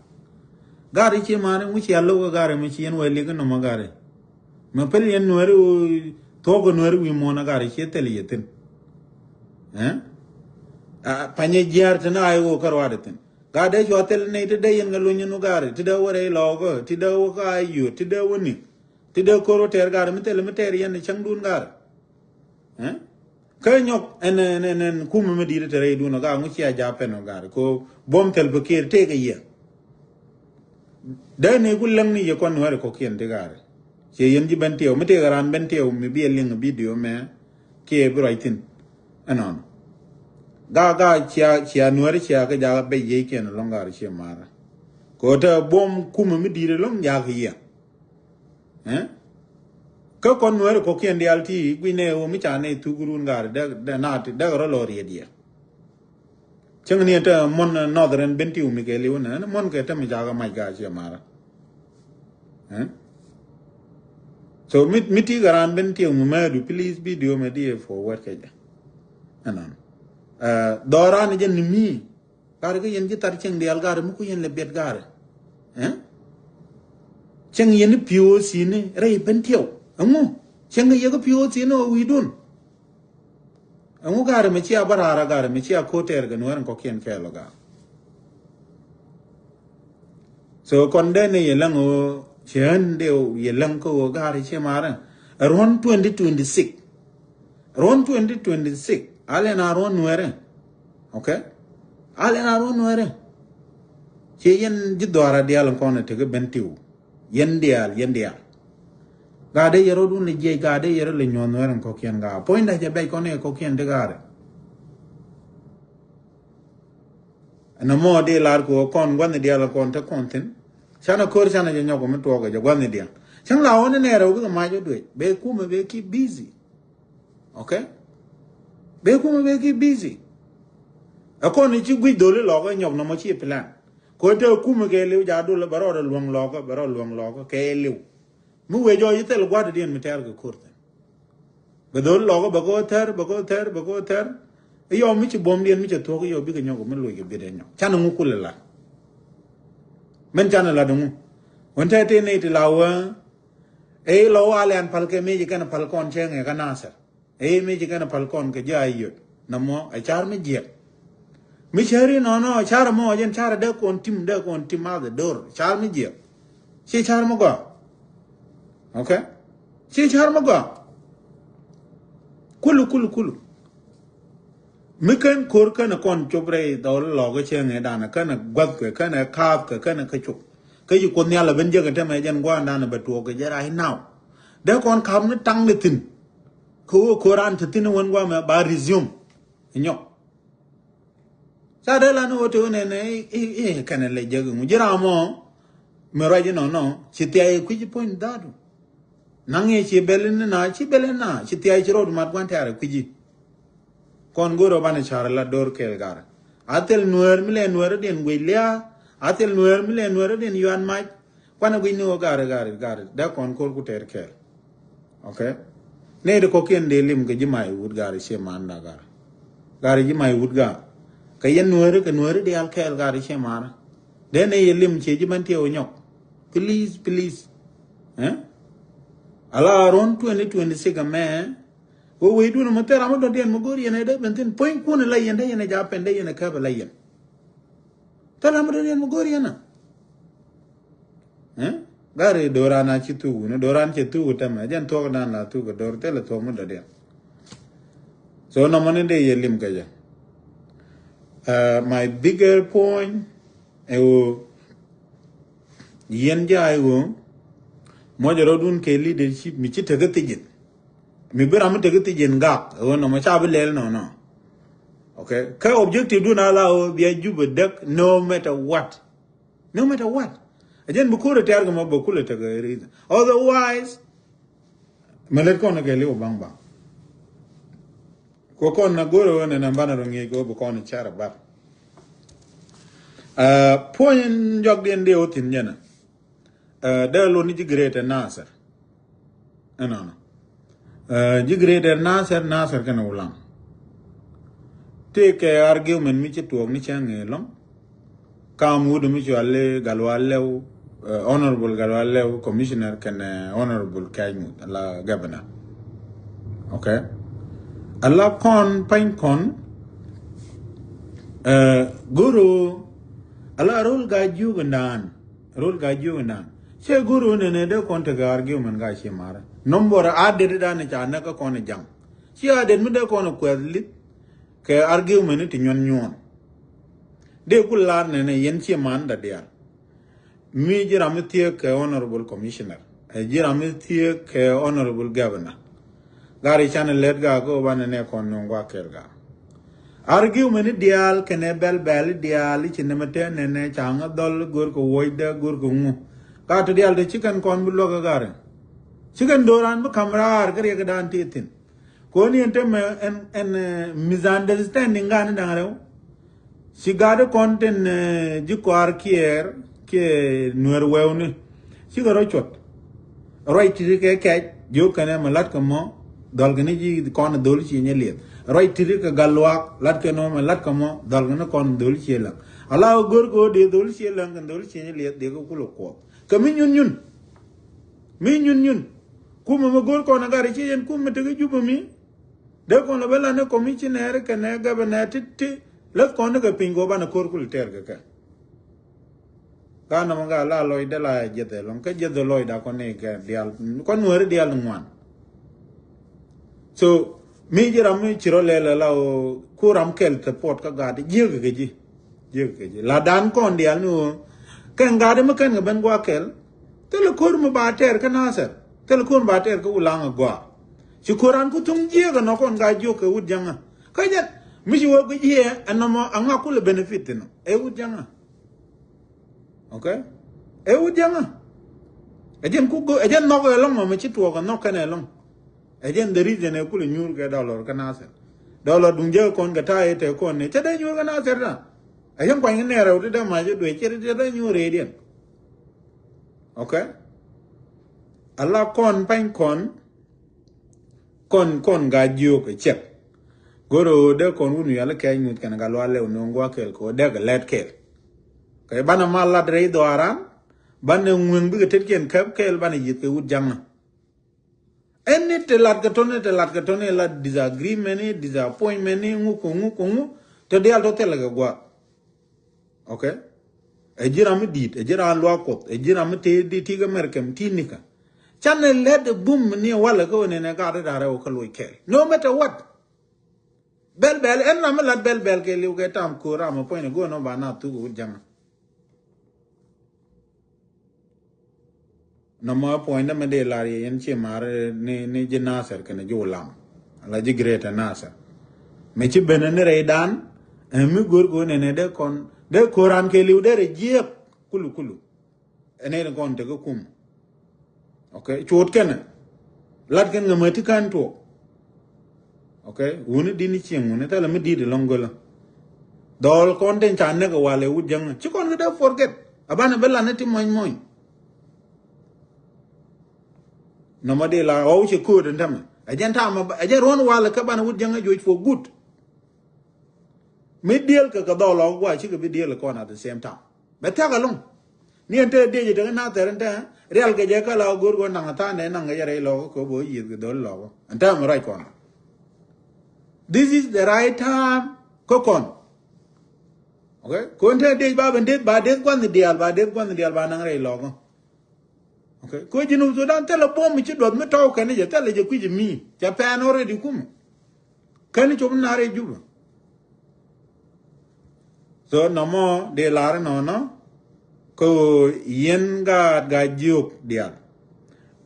Gari ciɛ mani ŋu cia lo̱k kä gari mi ci yɛn wɛ li̱k nɔmɔ gari. Mɛ pɛl yɛn Nuääri ɣöö thuɔ̱k kɛ Nuääri wi̱i̱ muɔ̱ɔ̱n a gari ciɛ thil yɛ thin. Panyɛ jiaar thin a i̱ ɣöö kä ruaadɛ thin. Gat dee cua thil nɛy ti dee yɛn kɛ luny yɛn wä gari ti dee wä rɛy lɔɔkä ti dee wä kä a yio̱o̱t ti dee wä ni. Ti dee ko̱r wä tɛɛr gari mi thil mi tɛɛr yɛn ni cäŋdun gari. Kä nyɔk ɛn ɛn ɛn ɛn kumɛ mi di̱i̱t te rɛy duun ɔ gaa ŋu cia ja̱a̱ pɛn ɔ gaari ko buɔ̱m thil bi kiɛɛr tëëkɛ yɛ. Dee ni ku läŋ ni yɛ kɔn Nuääri kɔ̱kiɛn ti gaari. Ciɛ yɛn ji̱ ben tiɛw mi tëëkɛ raan ben tiɛw mi bi ɛ liŋ bidio mɛ kiɛ bi ruac thi̱n. Ɛnɔnɔ gaa gaa cia cia Nuääri cia kɛ jakä bɛc yiëëckiɛn ɛlɔ̱ŋ gaari ciɛ ma̱a̱rä. Kɛ ɣöö te buɔ̱m kumɛ mi di̱i̱t ɛlɔ̱ŋ jakä yɛ. Kä kɔn Nuääri kɔ̱kiɛn diaal ti gui̱nɛ ɣöö mi ca nɛy thuk run gaari dek dek na ti dek rɔ lɔ riet yɛ. Cäŋ ni te muɔ̱n Northern ben ti wumi kɛ liw nɛ muɔ̱n kɛ te mi ca kɛ mac gaa ciɛ marä. So mi mi ti kɛ raan ben ti wumi mɛ du please video mɛ di forward kɛ jɛ. Ɛnɔn dhɔran jɛ ni mi. Gari kä yɛn ji̱ thar cieŋ diaal gari mi ku yɛn lɛ biɛt gari. Cieŋ yɛn i̱ P O C ni rɛy ben tiɛw ɛŋu? Cieŋ yɛ kä P O C ni ɔ wi̱i̱dun. Ɛŋu gari mi cia bä raar a gari mi cia ko̱tɛɛr kɛ Nuäär in kɔ̱kiɛn kɛɛl ɔ gari. So kɔn dee ni yɛ läŋ ɣöö ciɛ ɣän dee yɛ läŋ kä ɣöö gari ciɛ marä. Ɛ ruɔ̱n twenty twenty six. Ruɔ̱n twenty twenty six alɛn a ruɔ̱n Nuɛrɛ. Okay. Alɛn a ruɔ̱n Nuɛrɛ. Ciɛ yɛn ji̱ dhɔaara diaal in kɔn ɛ tekɛ ben tiw. Yɛn diaal yɛn diaal. Gaa dee yɛ rɔ dun lɛ jiɛc gaa dee yɛ rɔ lɛ nyuɔ̱n Nuɛrɛ in kɔ̱kiɛn gaa puɔ̱nyda cɛ bɛc kɔn ɛ kɔ̱kiɛn ti gaarɛ. Ɛn ɛmɔ dee lar kɛ ɣöö kɔn gua̱thni diaal kɔn te kɔn thi̱n. Canɛ ko̱r canɛ jɛ nyɔk mi tuɔɔk ɛ jɛ gua̱thni diaal. Cäŋ la ɣɔn inɛ rɛw bikɛ mac ɔ duec bɛ kumɛ bɛ keep busy. Okay. Bɛ kumɛ bɛ keep busy. Ɛ kɔn i̱ ci guic dholi lɔk ɛ nyɔk nɔmɔ ci plan. Kɛ ɣöö te kumɛ kɛ liw ja̱ dol bɛ rɔɔdɛ luäŋ lɔk bɛ rɔɔdɛ luäŋ lɔk kɛ liw. Mi wee jɔɔc i̱ thil gua̱tdiɛn mi tɛɛr kɛ ko̱r thi̱n. Bɛ dhol lɔkä bɛ kɛ wä thɛr bɛ kɛ wä thɛr bɛ kɛ wä thɛr. I̱ yɔw mi ci buɔ̱mdiɛn mi cɛ thuɔ̱k i̱ yɔw bikɛ nyɔk mi loc kɛ biet ɛ nyɔk. Canɛ ŋu kulɛ lat. Mɛn canɛ lat ŋu. Wän tɛtɛ ni ti la wä. Ëë lɔ wa lɛn pal kɛ mi ci kɛn pal kɔn cɛ ŋɛ kä Nasir. Ëë mi ci kɛn pal kɔn kɛ ji̱ a yöt. Nɔmɔ ɛ car mi jiɛk. Mi cäri nɔnɔ car mɔ jɛn car dee kɔn tim dee kɔn tim a dee dor car mi jiɛk. Ci car mi gɔaa. Okay. Ci car mi gɔaa. Kulu kulu kulu. Mi kɛn ko̱r kɛn kɔn cop rɛy dhɔl lɔk cieŋ ɛ danɛ kɛn guath kɛ kɛn kaap kɛ kɛn kä cop. Kä ci Kuoth Nhial a ben jek ɛ tämɛ jɛn gua̱a̱n danɛ bɛ tuɔɔk kɛ jɛ right now. Dee kɔn kaap ni taŋ ni thi̱n. Kä wä ko̱r an te thi̱n wän gua̱a̱ mɛ ba resume. Nyɔk. Ca dee lan wä te wä nɛnɛ i̱ kɛn lɛ jek ŋu ji̱ ram mɔ. Mi ruac inɔnɔ ci thiay kui̱c puɔ̱ny dhadu. Naŋ i̱ ci bɛl ni na ci bɛl na ci thiay ci rɔɔd mat gua̱n tɛ̈r kui̱c i̱. Kɔn go̱o̱r ɔ banɛ ca̱r la do̱r kɛɛl gar. A thil nueer mi lɛ nueer diɛn guic lia̱a̱. A thil nueer mi lɛ nueer diɛn yuan mac. Kuanɛ guic ni ɣöö gari gari gari dee kɔn ko̱r ku tɛɛr kɛɛl. Okay. Nɛy ti kɔ̱kiɛn dee lim kɛ ji̱ may wut gari cie man da gari. Gari ji̱ may wut ga. Kɛ yɛn nueeri kɛ nueeri diaal kɛɛl gari cie man. Dee nɛy yɛ lim cie ji̱ mɛn tiɛw nyɔk. Please, please. Eh? Ala around twenty twenty-six amɛ. Wee wee duun mɛ thɛr amɛ dɔ̱diɛn mɛ go̱o̱r yɛn ɛ dee ben thin puɔ̱ny kun la yɛn dee yɛn ɛ ja̱ pɛn dee yɛn ɛ käp la yɛn. Thil amä do̱r yɛn mi go̱o̱r yɛn a. Eh? Gari do̱ran a ci thuk wuni do̱ran cɛ thuk tämɛ jɛn thuɔk dan la thuk do̱r thilɛ thuɔk mi dɔ̱diɛn. So nɔmɔ ni dee yɛ lim kɛ jɛ. Uh, my bigger point ɛ ɣöö yɛn ja̱a̱ ɛ ɣöö muɔcɛ rɔ̱dun kɛ leadership mi ci tekɛ thijin. Mi bi ram mi tekɛ thi̱c in gak ɛ ɣöö nɔmɔ ca bi lɛl nɔnɔ. Okay. Kä objective dun a la ɣöö bia Jubɛ däk no matter what. No matter what. A jɛn bi ko̱r ɛ tɛɛr kɛ mɔ bɛ kulɛ tekɛ reason. Otherwise mɛ lät kɔn kɛ liw baŋ baŋ. Kɔ kɔn na go̱r ɛ ɣöö nɛ na banɛ rɔ ŋi̱i̱c kɛ ɣöö bi kɔn ɛ cɛr ɛ bar. Puɔ̱ny in jɔkdiɛn dee ɣöö thi̱n jɛn ɛ. Dee lon ni ji̱ Greater Nasir. Ɛnɔnɔ. Ji̱ Greater Nasir, Nasir kɛnɛ Wulaŋ. Tëëkɛ argument mi ci tuɔɔk ni cäŋ ëë lɔ̱ŋ. Kam wut mi cuali Gatluak Lɛw, Honorable Gatluak Lɛw, Commissioner kɛnɛ Honorable Kɛc Muth la Governor. Okay. Ala kɔn pany kɔn. Goro ala rol ga jiugi ndan. Rol ga jiugi ndan. Cɛ goro nene dee kɔn tekɛ argument ga ci marɛ. Number a det dan ca nɛ kä kɔn jaŋ. Ci a det mi dee kɔn kuɛth lith. Kɛ argument ti nyuɔn nyuɔn. Dee ku lar nene yɛn ci man da dial. Mi ji̱ ram mi thiek kɛ Honorable Commissioner. Ɛ ji̱ ram mi thiek kɛ Honorable Governor. Gari canɛ lɛt ga kä banɛ nɛ kɔn nuŋ gua kɛl ga. Argument ni diaal kɛnɛ bɛl bɛl diaal i̱ ci nɛmɛ tɛn nɛnɛ caŋ a dhɔl go̱r kɛ wuɔcdɛ go̱r kɛ ŋu. Ka ti diaal ti ci kɛn kɔn bi luäk ɛ gari. Ci kɛn do̱ran bi ka̱m raar kä riɛk dan ti thi̱n. Kɔn yɛn te mɛ ɛn ɛn misunderstanding gan da̱ŋ rɛw. Ci gat kɔn tin ji̱ kɔaar kiɛɛr kiɛ nuɛr wɛwni. Cikɛ rɔ cuɔt. Ruac ti̱ti̱ kɛ kɛc jiök kɛnɛ mɛ la̱t kɛ mɔ dhɔl kɛnɛ ji̱ kɔn dhol ci nyɛ liɛth. Ruac ti̱ti̱ kɛ gal luaak la̱t kɛn mɔ mɛ la̱t kɛ mɔ dhɔl kɛnɛ kɔn dhol ci läŋ. Ala go̱r kɛ ɣöö dee dhol ci läŋ kɛn dhol ci nyɛ liɛth dee kɛ kulɛ kuɔth kɛ mi nyun nyun. Mi nyun nyun. Kumɛ mɛ go̱r kɔn agar ci yɛn kumɛ tekɛ Jubɛ mi. Dee kɔn lɛ bä lan ni commissioner kɛnɛ governor ti ti. Läth kɔn ni kɛ piny kɛ banɛ ko̱r kul tɛɛr kɛ kɛ. Ka nɔmɔ ka la lɔc dee la jiɛth ɛlɔŋ kä jiɛth lɔc da kɔn ni kɛ dial kɔn nuɛri dial ŋuan. So mi ji̱ ram mi ci rɔ lɛl ala o ku ram kɛl support kä gat jiek kɛ ji̱. Jiek kɛ ji̱ la dan kɔn dial ni o. Kɛn gat mi kɛn kɛ ben gua kɛl. Thilɛ ko̱r mi ba tɛɛr kä Nasir. Thilɛ ko̱r mi ba tɛɛr kä Wulaŋ a gua. Ci ko̱r an ku thuŋ jiek a nɔ kɔn ga jiok kɛ wut jaŋa. Kä jɛn mi ci wä guic yɛ ɛn nɔmɔ a ŋa kulɛ benefit thin ɛ wut jaŋa. Okay. Ɛ wut jaŋa. Ɛ jɛn ku ɛ jɛn nhɔk ɛ lɔŋ mɛ ci tuɔɔk ɛ nhɔk kɛn ɛ lɔŋ. Ɛ jɛn the reason ɛ kulɛ nyuur kɛ dollar kä Nasir. Dollar duŋ jɛ kɔn kɛ ta̱a̱ ɛ tɛ kɔn ni cɛ dee nyuur kä Nasir na. Ɛ jɛn kuany kɛ nɛɛrɛ wut dee mac ɛ duee cɛ dee nyuur ɛ diɛn. Okay. Ala kɔn pany kɔn. Kɔn kɔn ga jiök ɛ cɛk. Go̱r ɣöö dee kɔn wun wial kɛɛc ŋuth kɛn Gatluak Lɛw nööŋ gua̱a̱th kɛl kɛ ɣöö dee kɛ lɛt kɛl. Kɛ banɛ mal lat rɛy dhɔaaran, banɛ ŋueŋ bikɛ tetkiɛn käp kɛl, banɛ yieth kɛ wut jaŋä. Ɛn ni te lat kɛ tɔni, te lat kɛ tɔni, lat disagreement ni, disappointment ni, ŋu kɛ ŋu kɛ ŋu, te diaal tɔ thilɛ kɛ gua̱a̱th. Okay? Ɛ ji̱ ram mi di̱i̱t, ɛ ji̱ ram luaak Kuɔth, ɛ ji̱ ram mi tëë di ti kɛ Mɛrkɛm ti nikä. Canɛ lɛt ɛ bum ni walɛ kä ɣöö nɛnɛ gat ri da̱rɛ wä kä loc kɛɛl. No matter what. Bɛl bɛl, ɛn ram mi lat bɛl bɛl kɛ liw kɛ tam ko̱o̱r ram mi puɔ̱ny ni go̱o̱r nɔ ba na thuk wut jaŋä. Nɔmɔ puɔ̱nydä mi dee lar yɛ yɛn ci mar ni, ni ji̱ Nasir kɛnɛ ji̱ Ulam. La ji̱ Greater Nasir. Mi ci ben ni rɛydan, ɛ mi go̱r go̱r nɛnɛ dee kɔn, dee ko̱ran kɛ liw dee rɛ jiɛk kulu kulu. Ɛn ni kɔn tekä kum. Okay, cuɔt kɛnɛ. Lat kɛn ŋä mäti kan tuɔk. Okay, wuni dini cieŋ wuni thilɛ mi di̱i̱t ɛlɔ̱ŋ gölä. Dhɔl kɔn tin ca näk ɛ walɛ wut jäŋä. Ci kɔn kɛ dee forget. A banɛ bä lan ni ti mɔny mɔny. Nɔmɔ di la ɣɔw ci kööt ɛn tämɛ. Ɛ jɛn tam ɛ jɛn ruɔ̱n walɛ kä banɛ wut jäŋä juɔc for good. Mi diel kɛ kɛ dhɔl ɣɔw gua cikɛ bi diel kɔn at the same time. Bɛ thiak ɛlɔ̱ŋ. Ni ɛn te diec tek na thɛr ɛn te rial kɛ jɛ kä la go̱r kɔn naŋ tha̱a̱n dɛ naŋ kɛ jɛ rɛy lɔk kɛ bä yieth kɛ dhol lɔk. Ɛn te mi ruac kɔn. This is the right time kä kɔn. Okay? Kɔn te diec ba ben deth ba deth gua̱n dial ba deth gua̱n dial ba naŋ rɛy lɔk. Okay? Kɛ Junub Sudan thilɛ buɔ̱m mi ci duɔth mi tɔw kɛn jɛ thilɛ jɛ kui̱c mi ca pɛn already kum. Kɛn cop nar i̱ Juba. So nɔmɔ dee lar inɔnɔ kä yɛn gaat Gatjiok diaal.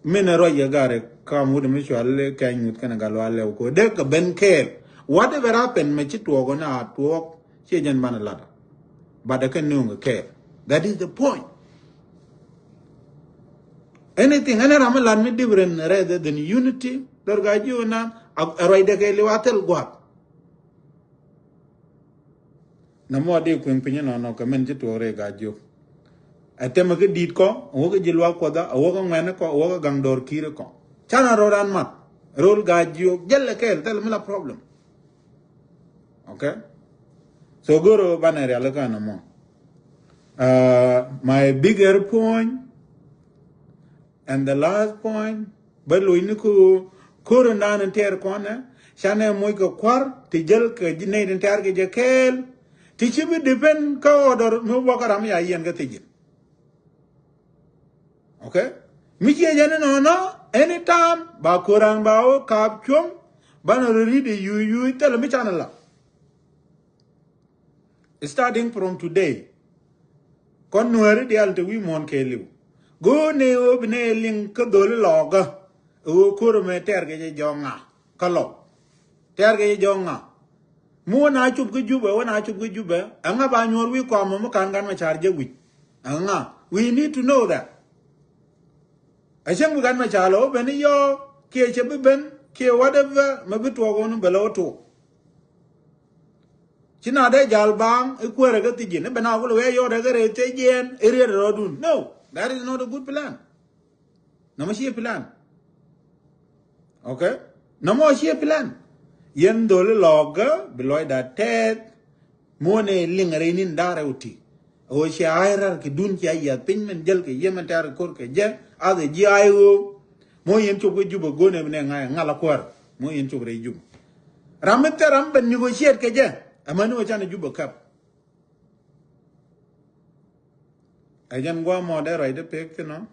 Min ɛ ruac kɛ gaat ɛ kam wut mi cual kɛny ŋuth kɛn Gatluak Lɛw kɛ dee kɛ ben kɛɛl. Whatever happen mɛ ci tuɔɔk ɔ na tuɔɔk ciɛ jɛn banɛ lat. But ɛ kɛ nööŋ kɛ kɛɛl. That is the point. Anything ɛn ram mi lat mi different rather than unity. Dɔr Gatjiok na ɛ ruacdɛ kɛ liw a thil gua̱a̱th. Nɔmɔ di kueŋ piny inɔnɔ kɛ min ci tuɔɔk rɛy Gatjiok. Ɛ temɛ kä di̱i̱t kɔ, a wä kä ji̱ luaak Kuɔtha, a wä kä ŋuɛ̈ni kɔ, a wä kä gaŋ dɔɔr ki̱i̱ri kɔ. Canɛ rɔɔdan math rol Gatjiok jälɛ kɛɛl thil mi la problem. Okay? So go̱r ɣöö banɛ rialikä nɔmɔ. Uh, my bigger point and the last point, bä lo̱cni kä ɣöö ko̱r in da̱a̱n in tɛɛr kɔnɛ canɛ moc kɛ kua̱r ti jäl kɛ ji̱ nɛy tin tɛɛr kɛ jɛ kɛɛl. Ti ci bi depend kä order mi bä kä ram ya yɛn kä thiec in. Okay? Mi ciɛ jɛn inɔnɔ, anytime ba ko̱ran ba wä kaap cuɔ̱ŋ, banɛ rɔ ri̱t i̱ yuy yuy thilɛ mi canɛ la. Starting from today, kɔn Nuääri diaal te wi̱i̱ muɔ̱ɔ̱n kɛɛliw. Go̱o̱r ni ɣöö bi ni liŋ kä dhöl ilɔɔkä ɣöö ko̱r ɛmɛ tɛɛr kɛ jɛ jɔ̱ɔ̱ŋ ŋa kä lɔw. Tɛɛr kɛ jɛ jɔ̱ɔ̱ŋ ŋa. Mi wä na cop kä Jubɛ, wä na cop kä Jubɛ, ɛŋa ba nyuɔ̱ɔ̱r wi̱i̱ kɔam mi ka̱n Gat Macar jɛ wi̱c? Ɛŋa? We need to know that. A cäŋ bi Gat Macar lɛ wä ben i̱ yɔɔ kiɛ cɛ bi ben kiɛ whatever mɛ bi tuɔɔk wä ni bɛ lɛ wä tuɔɔk. Ci na dee jal baaŋ i̱ kuäärɛ kä thiec in i̱ ben a kulɛ wee yɔɔt ɛ kä rɛy thiec jiɛɛn i̱ riet rɔɔdun. No, that is not a good plan. Nɔmɔ ciɛ plan. Okay? Nɔmɔ ciɛ plan. Yɛn dholi lɔɔkä bi lɔcda tɛth. Muɔnɛ liŋ rɛy ni̱n da̱rɛ wä ti. Ɣöö cia ay rar kɛ dun cia yiath piny min jäl kɛ yemɛn tɛr ko̱r kɛ jɛ. Ath ɛ ji̱ ay ɣöö. Muɔ yɛn cop kɛ Jubɛ go̱nɛ bi nɛ ŋa̱c ŋal a kuäär. Muɔ yɛn cop rɛy Jubɛ. Ram mi thɛr ram ben negotiate kɛ jɛ. Ɛmɛ ni wä canɛ Jubɛ käp. Ɛ jɛn gua̱a̱ mɔ dee ruacdä pek thin ɔ.